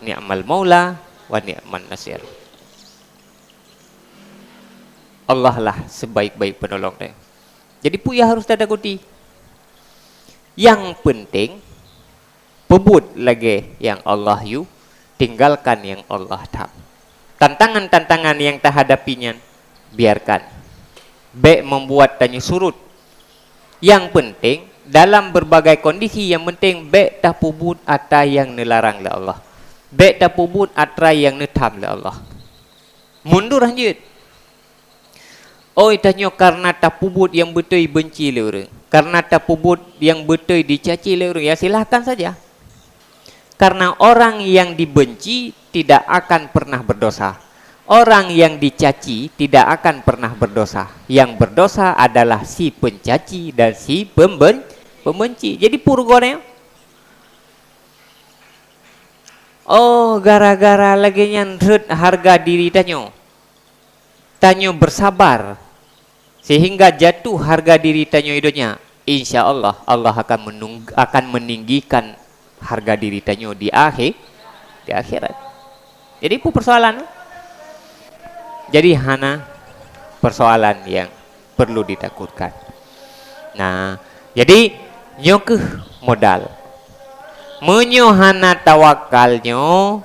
ni'mal maula wa ni'man nasir. Allah lah sebaik-baik peunolong teuh. Jadi peue nyang harus tatakuti? Nyang peunteng, peubuet lagée nyang Allah yue, tinggalkan nyang Allah tham. Tantangan-tantangan nyang tahadapi nyan, biarkan. Bék membuat tanyoe surut. Nyang peunteng, dalam berbagai kondisi, nyang peunteng bék tapeubuet atra nyang neularang lé Allah. Bék tapeubuet atra nyang neutham lé Allah. Mundur hanjeuet. Oi, tanyoe kareuna tapeubuet nyang beutôi beunci lé ureuëng, kareuna tapeubuet nyang beutôi dicaci lé ureuëng, ya silahkan saja. Karena orang yang dibenci tidak akan pernah berdosa. Orang yang dicaci tidak akan pernah berdosa. Yang berdosa adalah si pencaci dan si pemben-, pembenci. Jadi peue rugoe nyan? Oh, gara-gara lagée nyan rhot hareuga diri tanyoe. Tanyoe beusabar seuhingga jatuh hareuga diri tanyoe i donya, insya Allah, Allah akan menung-, akan meninggikan hareuga diri tanyoe di akhé-, di akhirat. Jadi, peue peusoalan? Jadi, hana peusoalan nyang perlu ditakutkan. Nah, jadi nyoe kheueh modal. Meunyoe hana tawakal nyoe,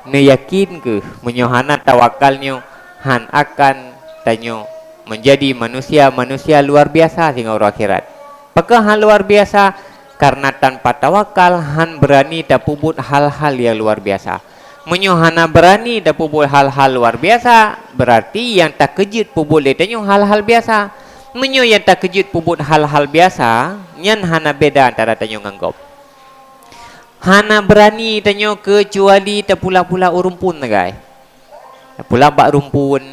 neuyakin kheueh, meunyoe hana tawakal nyoe, han akan tanyoe meunjadi manusia-manusia luar biasa singoh uroe akhirat. Pakon han luar biasa? Karena tanpa tawakal han beurani tapeubuet hal-hal nyang luar biasa. Meunyoe hana beurani tapeubuet hal-hal luar biasa, beurati nyang takeujeuet peubuet lé tanyoe hal-hal biasa. Meunyoe nyang takeujeuet peubuet hal-hal biasa, nyan hana beda antara tanyoe ngon gob. Hana beurani tanyoe keucuali tapula-pula u rumpun sagai. Tapula bak rumpun,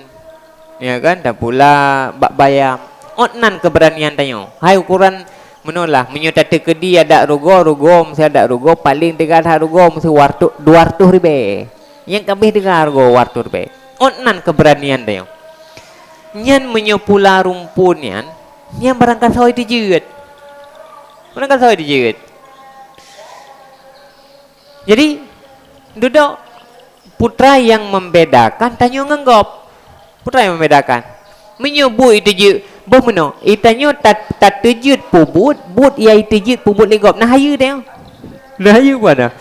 ya kan, tapula bak bayam. Ôt nan keubeuranian tanyoe. Hai ukuran meunoe lah, meunyoe tateukeudi adak rugoe, rugoe meusé adak rugoe, paleng teuga that rugoe meusé dua ratus, dua ratus ribée. Nyang ka abéh teuga rugoe dua ratus ribée. Ôt nan keubeuranian tanyoe. Nyan meunyoe pula rumpun nyan, nyan barangkasoe teujeuet. Barangkasoe teujeuet. Jadi, Dudoe, peue treuk nyang membedakan tanyoe ngon gob? Peue treuk nyang membedakan? Meunyoe buet iteujeuet, boh meunoe, i tanyoe tat-, tateujeuet peubuet, buet nyang iteujeuet peubuet lé gob, na hayeue tanyoe. Na hayeue buet na.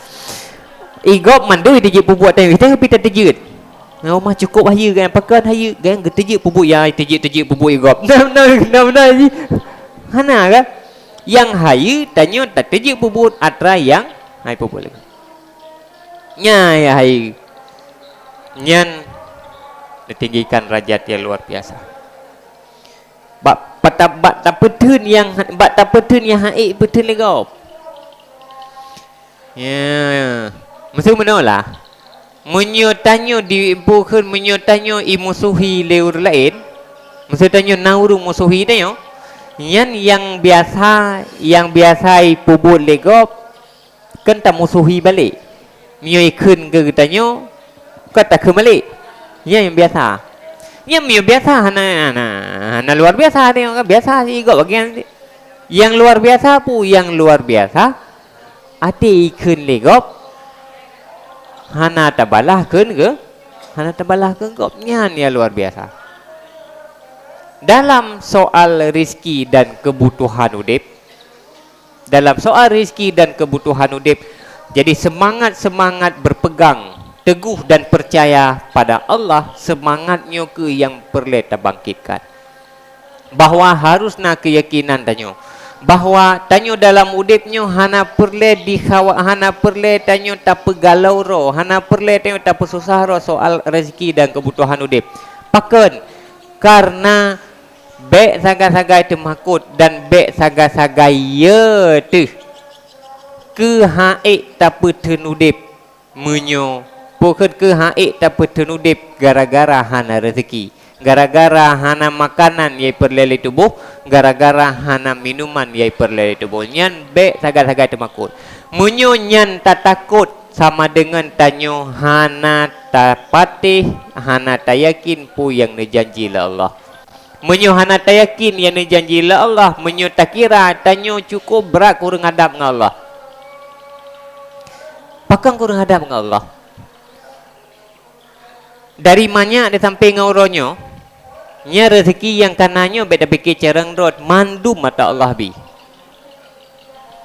I gob mandum iteujeuet peubuet tanyoe, i tanyoe pih tateujeuet. Ngon mah cukôp hayeue, kan pakon hayeue, kan geuteujeuet peubuet nyang iteujeuet-teujeuet peubuet i gob. Na, na, na, na, jih. Hana kan? Nyang hayeue tanyoe tateujeuet peubuet atra nyang hai peubuet lé gob. Nyan nyang hayeue. Nyan ditinggikan derajat nyang luar biasa. Bak pata-, bak tapeutheun nyang, bak tapeutheun nyang han ék peutheun lé gob. Ya. Meuseu meunoe lah. Meunyoe tanyoe di-, bukon meunyoe tanyoe imusuhi lé ureuëng laén, meuseu tanyoe na ureuëng musuhi tanyoe, nyan nyang biasa, nyang biasa ipeubuet lé gob, kan tamusuhi balek. Meunyoe ikheun keu geutanyoe, ka takheun balek. Nyan nyang biasa. Nyan meunyoe biasa hana, hana, hana luar biasa tanyoe kan, biasa sigoe bagian. Nyang luar biasa peue? Nyang luar biasa, até ikheun lé gob, hana tabalah kheun geu-, hana tabalah kheun gob. Nyan nyang luar biasa. Dalam soal rezeki dan kebutuhan udeb, dalam soal rezeki dan kebutuhan udeb, jadi seumangat-seumangat berpegang teguh dan percaya pada Allah, seumangat nyoe kheueh nyang peureulée tabangkitkan. Bahwa harus na keuyakinan tanyoe bahwa tanyoe dalam udeb nyoe hana peureulée dikhawa-, hana peureulée tanyoe tapeugalao droe, hana peureulée tanyoe tapeususah droe soal rezeki dan keubutuhan udeb. Pakon? Kareuna bék sagai-sagai teumakot dan bék sagai-sagai ye teuh keu han ék tapeutheun udeb. Meunyoe, bukon kheueh han ék tapeutheun udeb gara-gara hana rezeki, gara-gara hana makanan nyang peureulée lé tuboh, gara-gara hana minuman nyang peureulée lé tuboh, nyan bék sagai-sagai teumakot. Meunyoe nyan tatakot, sama deungon tanyoe hana tapatéh, hana tayakin peue nyang neujanji lé Allah. Meunyoe hana tayakin nyang neujanji lé Allah, meunyoe takira tanyoe cukôp brat kureueng adab ngon Allah. Pakon kureueng adab ngon Allah? Dari manyak di sampéng ngon uroe nyoe, nyan rezeki nyang kana nyoe bék tapike carông rot, mandum atra Allah bi.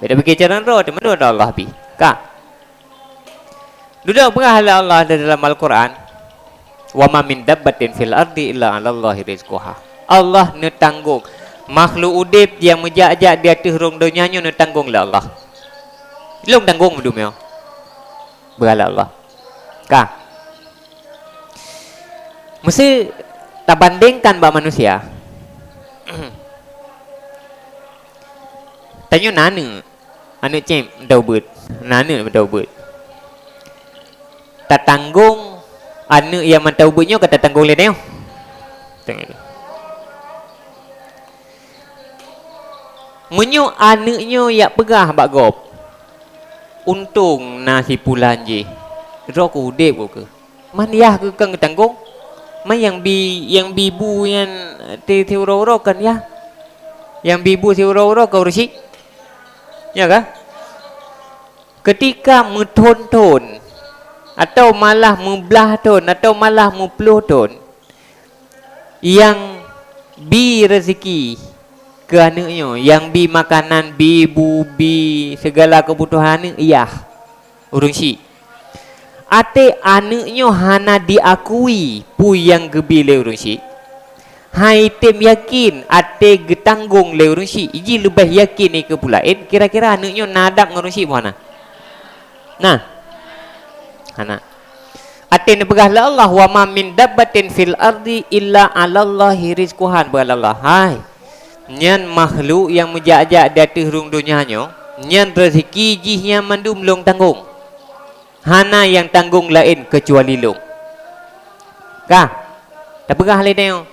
Bék tapike carông rot, mandum atra Allah bi. Ka. Dudoe peugah lé Allah di dalam Al-Quran, "Wa ma min dabbatin fil ardi illa 'alallahi rizquha." Allah neutanggong. Makhluk udeb nyang meujak-jak di ateueh rhueng donya nyoe neutanggong lé Allah. Lôn tanggong meudum nyoe. Peugah lé Allah. Ka. Meuseu tabandengkan bak manusia. Tanyoe na aneuk. Aneuk cem mantong ubeut. Na aneuk mantong ubeut. Tatanggong aneuk nyang mantong ubeut nyoe ka tatanggong lé tanyoe. Meunyoe aneuk nyoe jak peugah bak gob, "Untông na si pulan jih, droe keu udeb keu." Man yah keu kang geutanggong? Man nyang bi, nyang bi bu nyan ti, ti uroe-uroe kan yah? Nyang bi bu si uroe-uroe ka ureuëng syiek? Nya kah? Keutika meuthon-thon, atawa malah meublah thon, atawa malah meuploh thon, nyang bi rezeki keu aneuk nyoe, nyang bi makanan, bi bu, bi sigala keubutuhan aneuk yah ureuëng syiek. Até aneuk nyoe hana jiakui peue nyang geubi lé ureuëng syiek, han jitem yakin até geutanggong lé ureuëng syiek, jih leubeh yakin nyan keu peue laén, kira-kira aneuk nyoe na adab ngon ureuëng syiek peue hana? Na? Hana. Até neupeugah lé Allah, "Wa ma min dabbatin fil ardi illa 'alallahi rizquha," peugah lé Allah. Hai, nyan makhluk nyang meujak-jak di ateueh rhueng donya nyoe, nyan rezeki jih nyan mandum lôn tanggong. Hana nyang tanggong laén keucuali lôn. Ka, tapeugah lé tanyoe.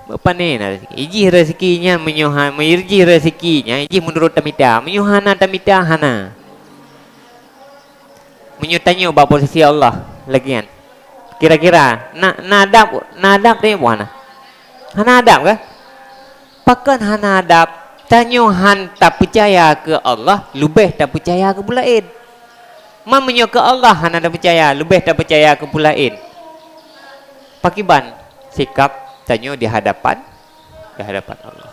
Bak pane na rezeki? Ijih rezeki nyan meunyoe ha-, meujih rezeki nyan, ijih meunurot tamita. Meunyoe hana tamita, hana. Meunyoe tanyoe bak posisi Allah lagée nyan, kira-kira na, na adab, na adab tanyoe peue hana? Hana adab, kan? Pakon hana adab? Tanyoe han tapeucaya keu Allah, leubeh tapeucaya keu peue laén. Man meunyoe keu Allah hana tapeucaya, leubeh tapeucaya keu peue laén. Pakiban sikap tanyoe di hadapan, di hadapan Allah?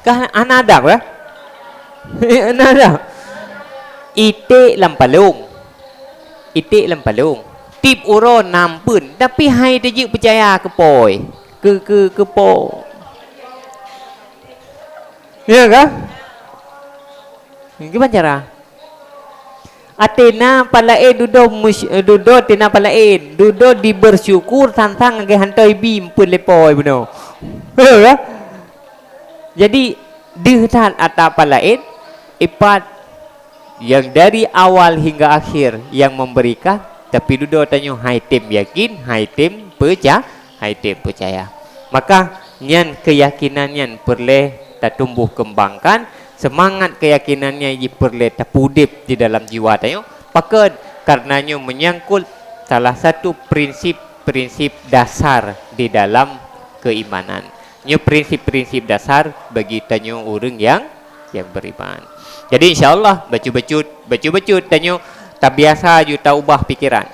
Kah hana adab, kah? Hana adab. Iték lam palong. Iték lam palong. Tiep uroe na ampeuen, tapi han tajeuet peucaya keu po. Keu, keu, keu po. Ya kah? Kiban cara? Ateueh na palaén dudoe mus-, dudoe ateueh na palaén, dudoe dibeusyukur sang-sang lagèe hantom ibi ampeuen lé po bunoe. Ya kah? Jadi, deuh that ata palaén, ipat nyang dari awal hingga akhir nyang memberikan, tapi dudoe tanyoe han item yakin, han item peuca-, han item peucaya. Maka, nyan keuyakinan nyan peureulèe tatumboh keumbangkan, seumangat keuyakinan nyan jipeureulèe tapeudeb di dalam jiwa tanyoe. Pakon? Karena nyoe menyangkut salah satu prinsip-prinsip dasar di dalam keuimanan. Nyoe prinsip-prinsip dasar bagi tanyoe ureuëng nyang, nyang beriman. Jadi, insya Allah, bacut-bacut, bacut-bacut tanyoe tabiasa ju taubah pikeran.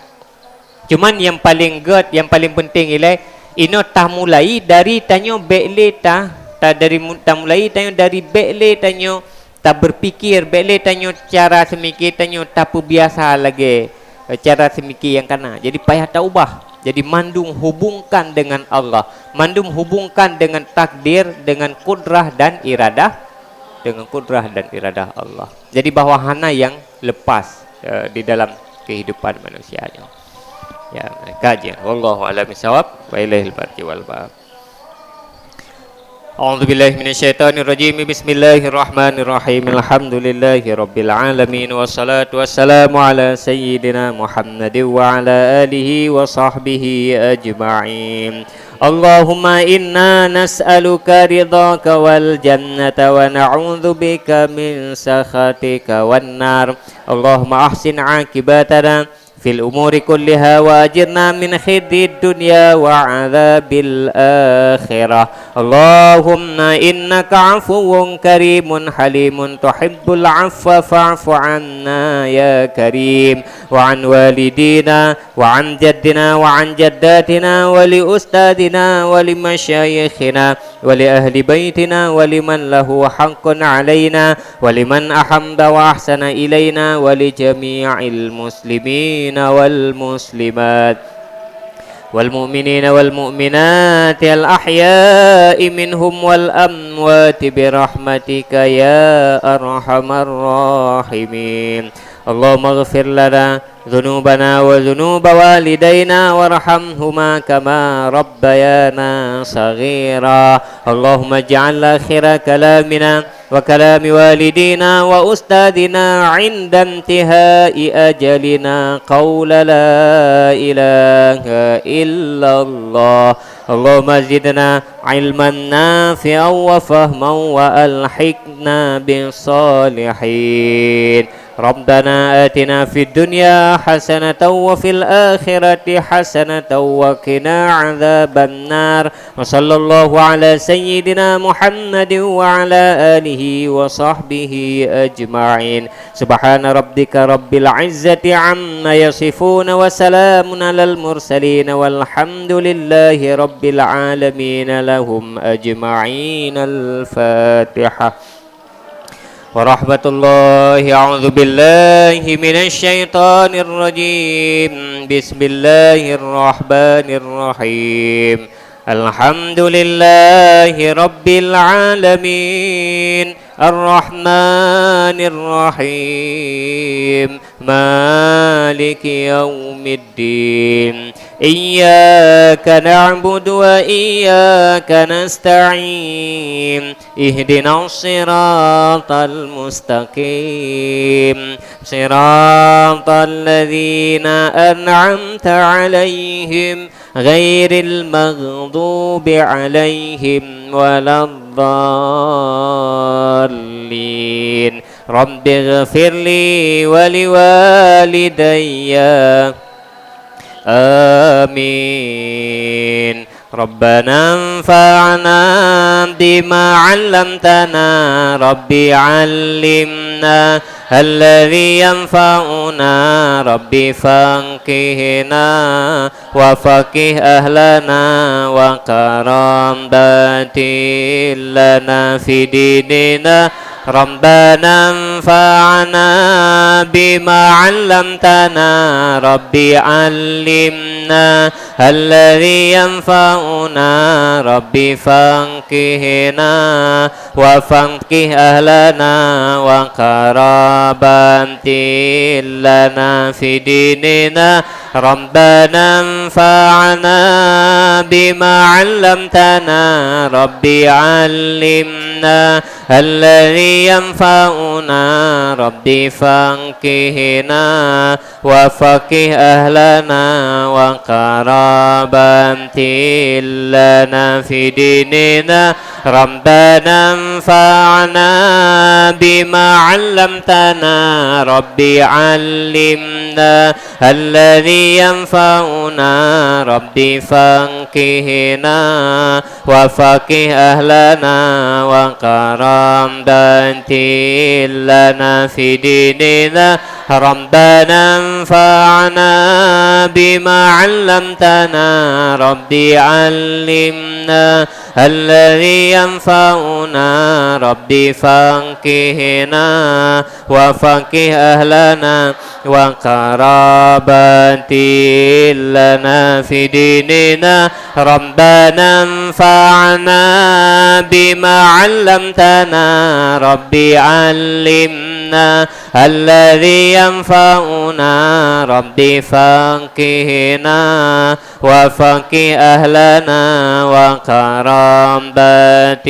Cuman nyang paleng gét, nyang paleng peunteng ilée, inoe tamulai dari tanyoe bék lé ta, ta dari mu-, tamulai tanyoe dari bék lé tanyoe tabeurpikir, bék lé tanyoe cara seumike tanyoe tapeubiasa lagée, eh, cara seumike nyang kana. Jadi payah taubah. Jadi mandum hubungkan dengan Allah, mandum hubungkan dengan takdir, dengan kudrah dan iradah, dengan kudrah dan iradah Allah. Jadi bahwa hana nyang lepas, eh, di dalam kehidupan manusia nyoe. Ya, kaji. Wallahu a'lam bishawab. Wa ilaihil marji wal ma'ab. أعوذ بالله من الشيطان الرجيم. بسم الله الرحمن الرحيم. الحمد لله رب العالمين، والصلاة والسلام على سيدنا محمد وعلى آله وصحبه أجمعين. اللهم إنا نسألك رضاك والجنة ونعوذ بك من سخطك والنار. اللهم أحسن عاقبتنا في الأمور كلها وأجرنا من خزي الدنيا وعذاب الآخرة. اللهم إنك عفو كريم حليم تحب العفو فاعف عنا يا كريم، وعن والدينا وعن جدنا وعن جداتنا ولأستاذنا ولمشايخنا ولأهل بيتنا ولمن له حق علينا ولمن أحب وأحسن إلينا ولجميع المسلمين والمسلمات والمؤمنين والمؤمنات الأحياء منهم والأموات برحمتك يا أرحم الراحمين. اللهم اغفر لنا ذنوبنا وذنوب والدينا وارحمهما كما ربيانا صغيرا. اللهم اجعل آخر كلامنا وكلام والدينا وأستاذنا عند انتهاء أجلنا قول لا إله إلا الله. اللهم زدنا علما نافعا وفهما وألحقنا بالصالحين. ربنا آتنا في الدنيا حسنة وفي الآخرة حسنة وقنا عذاب النار. وصلى الله على سيدنا محمد وعلى آله وصحبه أجمعين. سبحان ربك رب العزة عما يصفون وسلام على المرسلين والحمد لله رب العالمين. لهم أجمعين. الفاتحة. ورحمة الله. أعوذ بالله من الشيطان الرجيم. بسم الله الرحمن الرحيم. الحمد لله رب العالمين. الرحمن الرحيم. مالك يوم الدين. إياك نعبد وإياك نستعين. اهدنا الصراط المستقيم. صراط الذين أنعمت عليهم غير المغضوب عليهم ولا الضالين. رب اغفر لي ولوالدي. آمين. ربنا انفعنا بما علمتنا. رب علمنا الذي ينفعنا رب فقهنا وفقه أهلنا وقرابات لنا في ديننا ربنا انفعنا بما علمتنا رب علمنا الذي ينفعنا رب فقهنا وفقه أهلنا وقرابات لنا في ديننا ربنا انفعنا بما علمتنا رب علمنا الذي ينفعنا رب فقهنا وفقه أهلنا وقرابات لنا في ديننا ربنا انفعنا بما علمتنا رب علمنا الذي ينفعنا رب فقهنا وفقه أهلنا وقرابات لنا في ديننا ربنا انفعنا بما علمتنا رب علمنا الذي ينفعنا رب فقهنا وفقه أهلنا وقرابات لنا في ديننا ربنا انفعنا بما علمتنا رب علمنا الذي ينفعنا رب فقهنا وفقه أهلنا وقرابات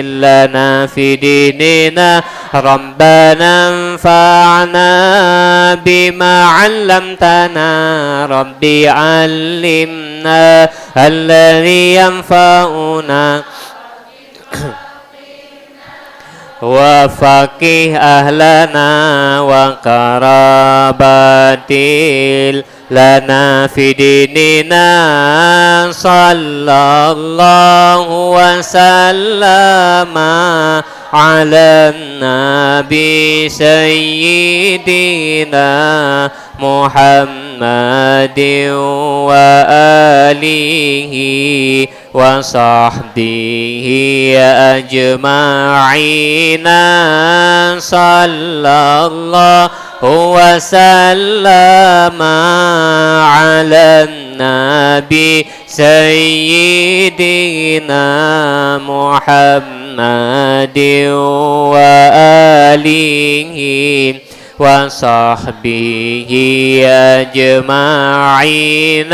لنا في ديننا ربنا انفعنا بما علمتنا رب علمنا الذي ينفعنا وفقه أهلنا وقرابات لنا في ديننا صلى الله وسلم على النبي سيدنا محمد وآله وصحبه أجمعين صلى الله وسلم على النبي سيدنا محمد وآله وصحبه أجمعين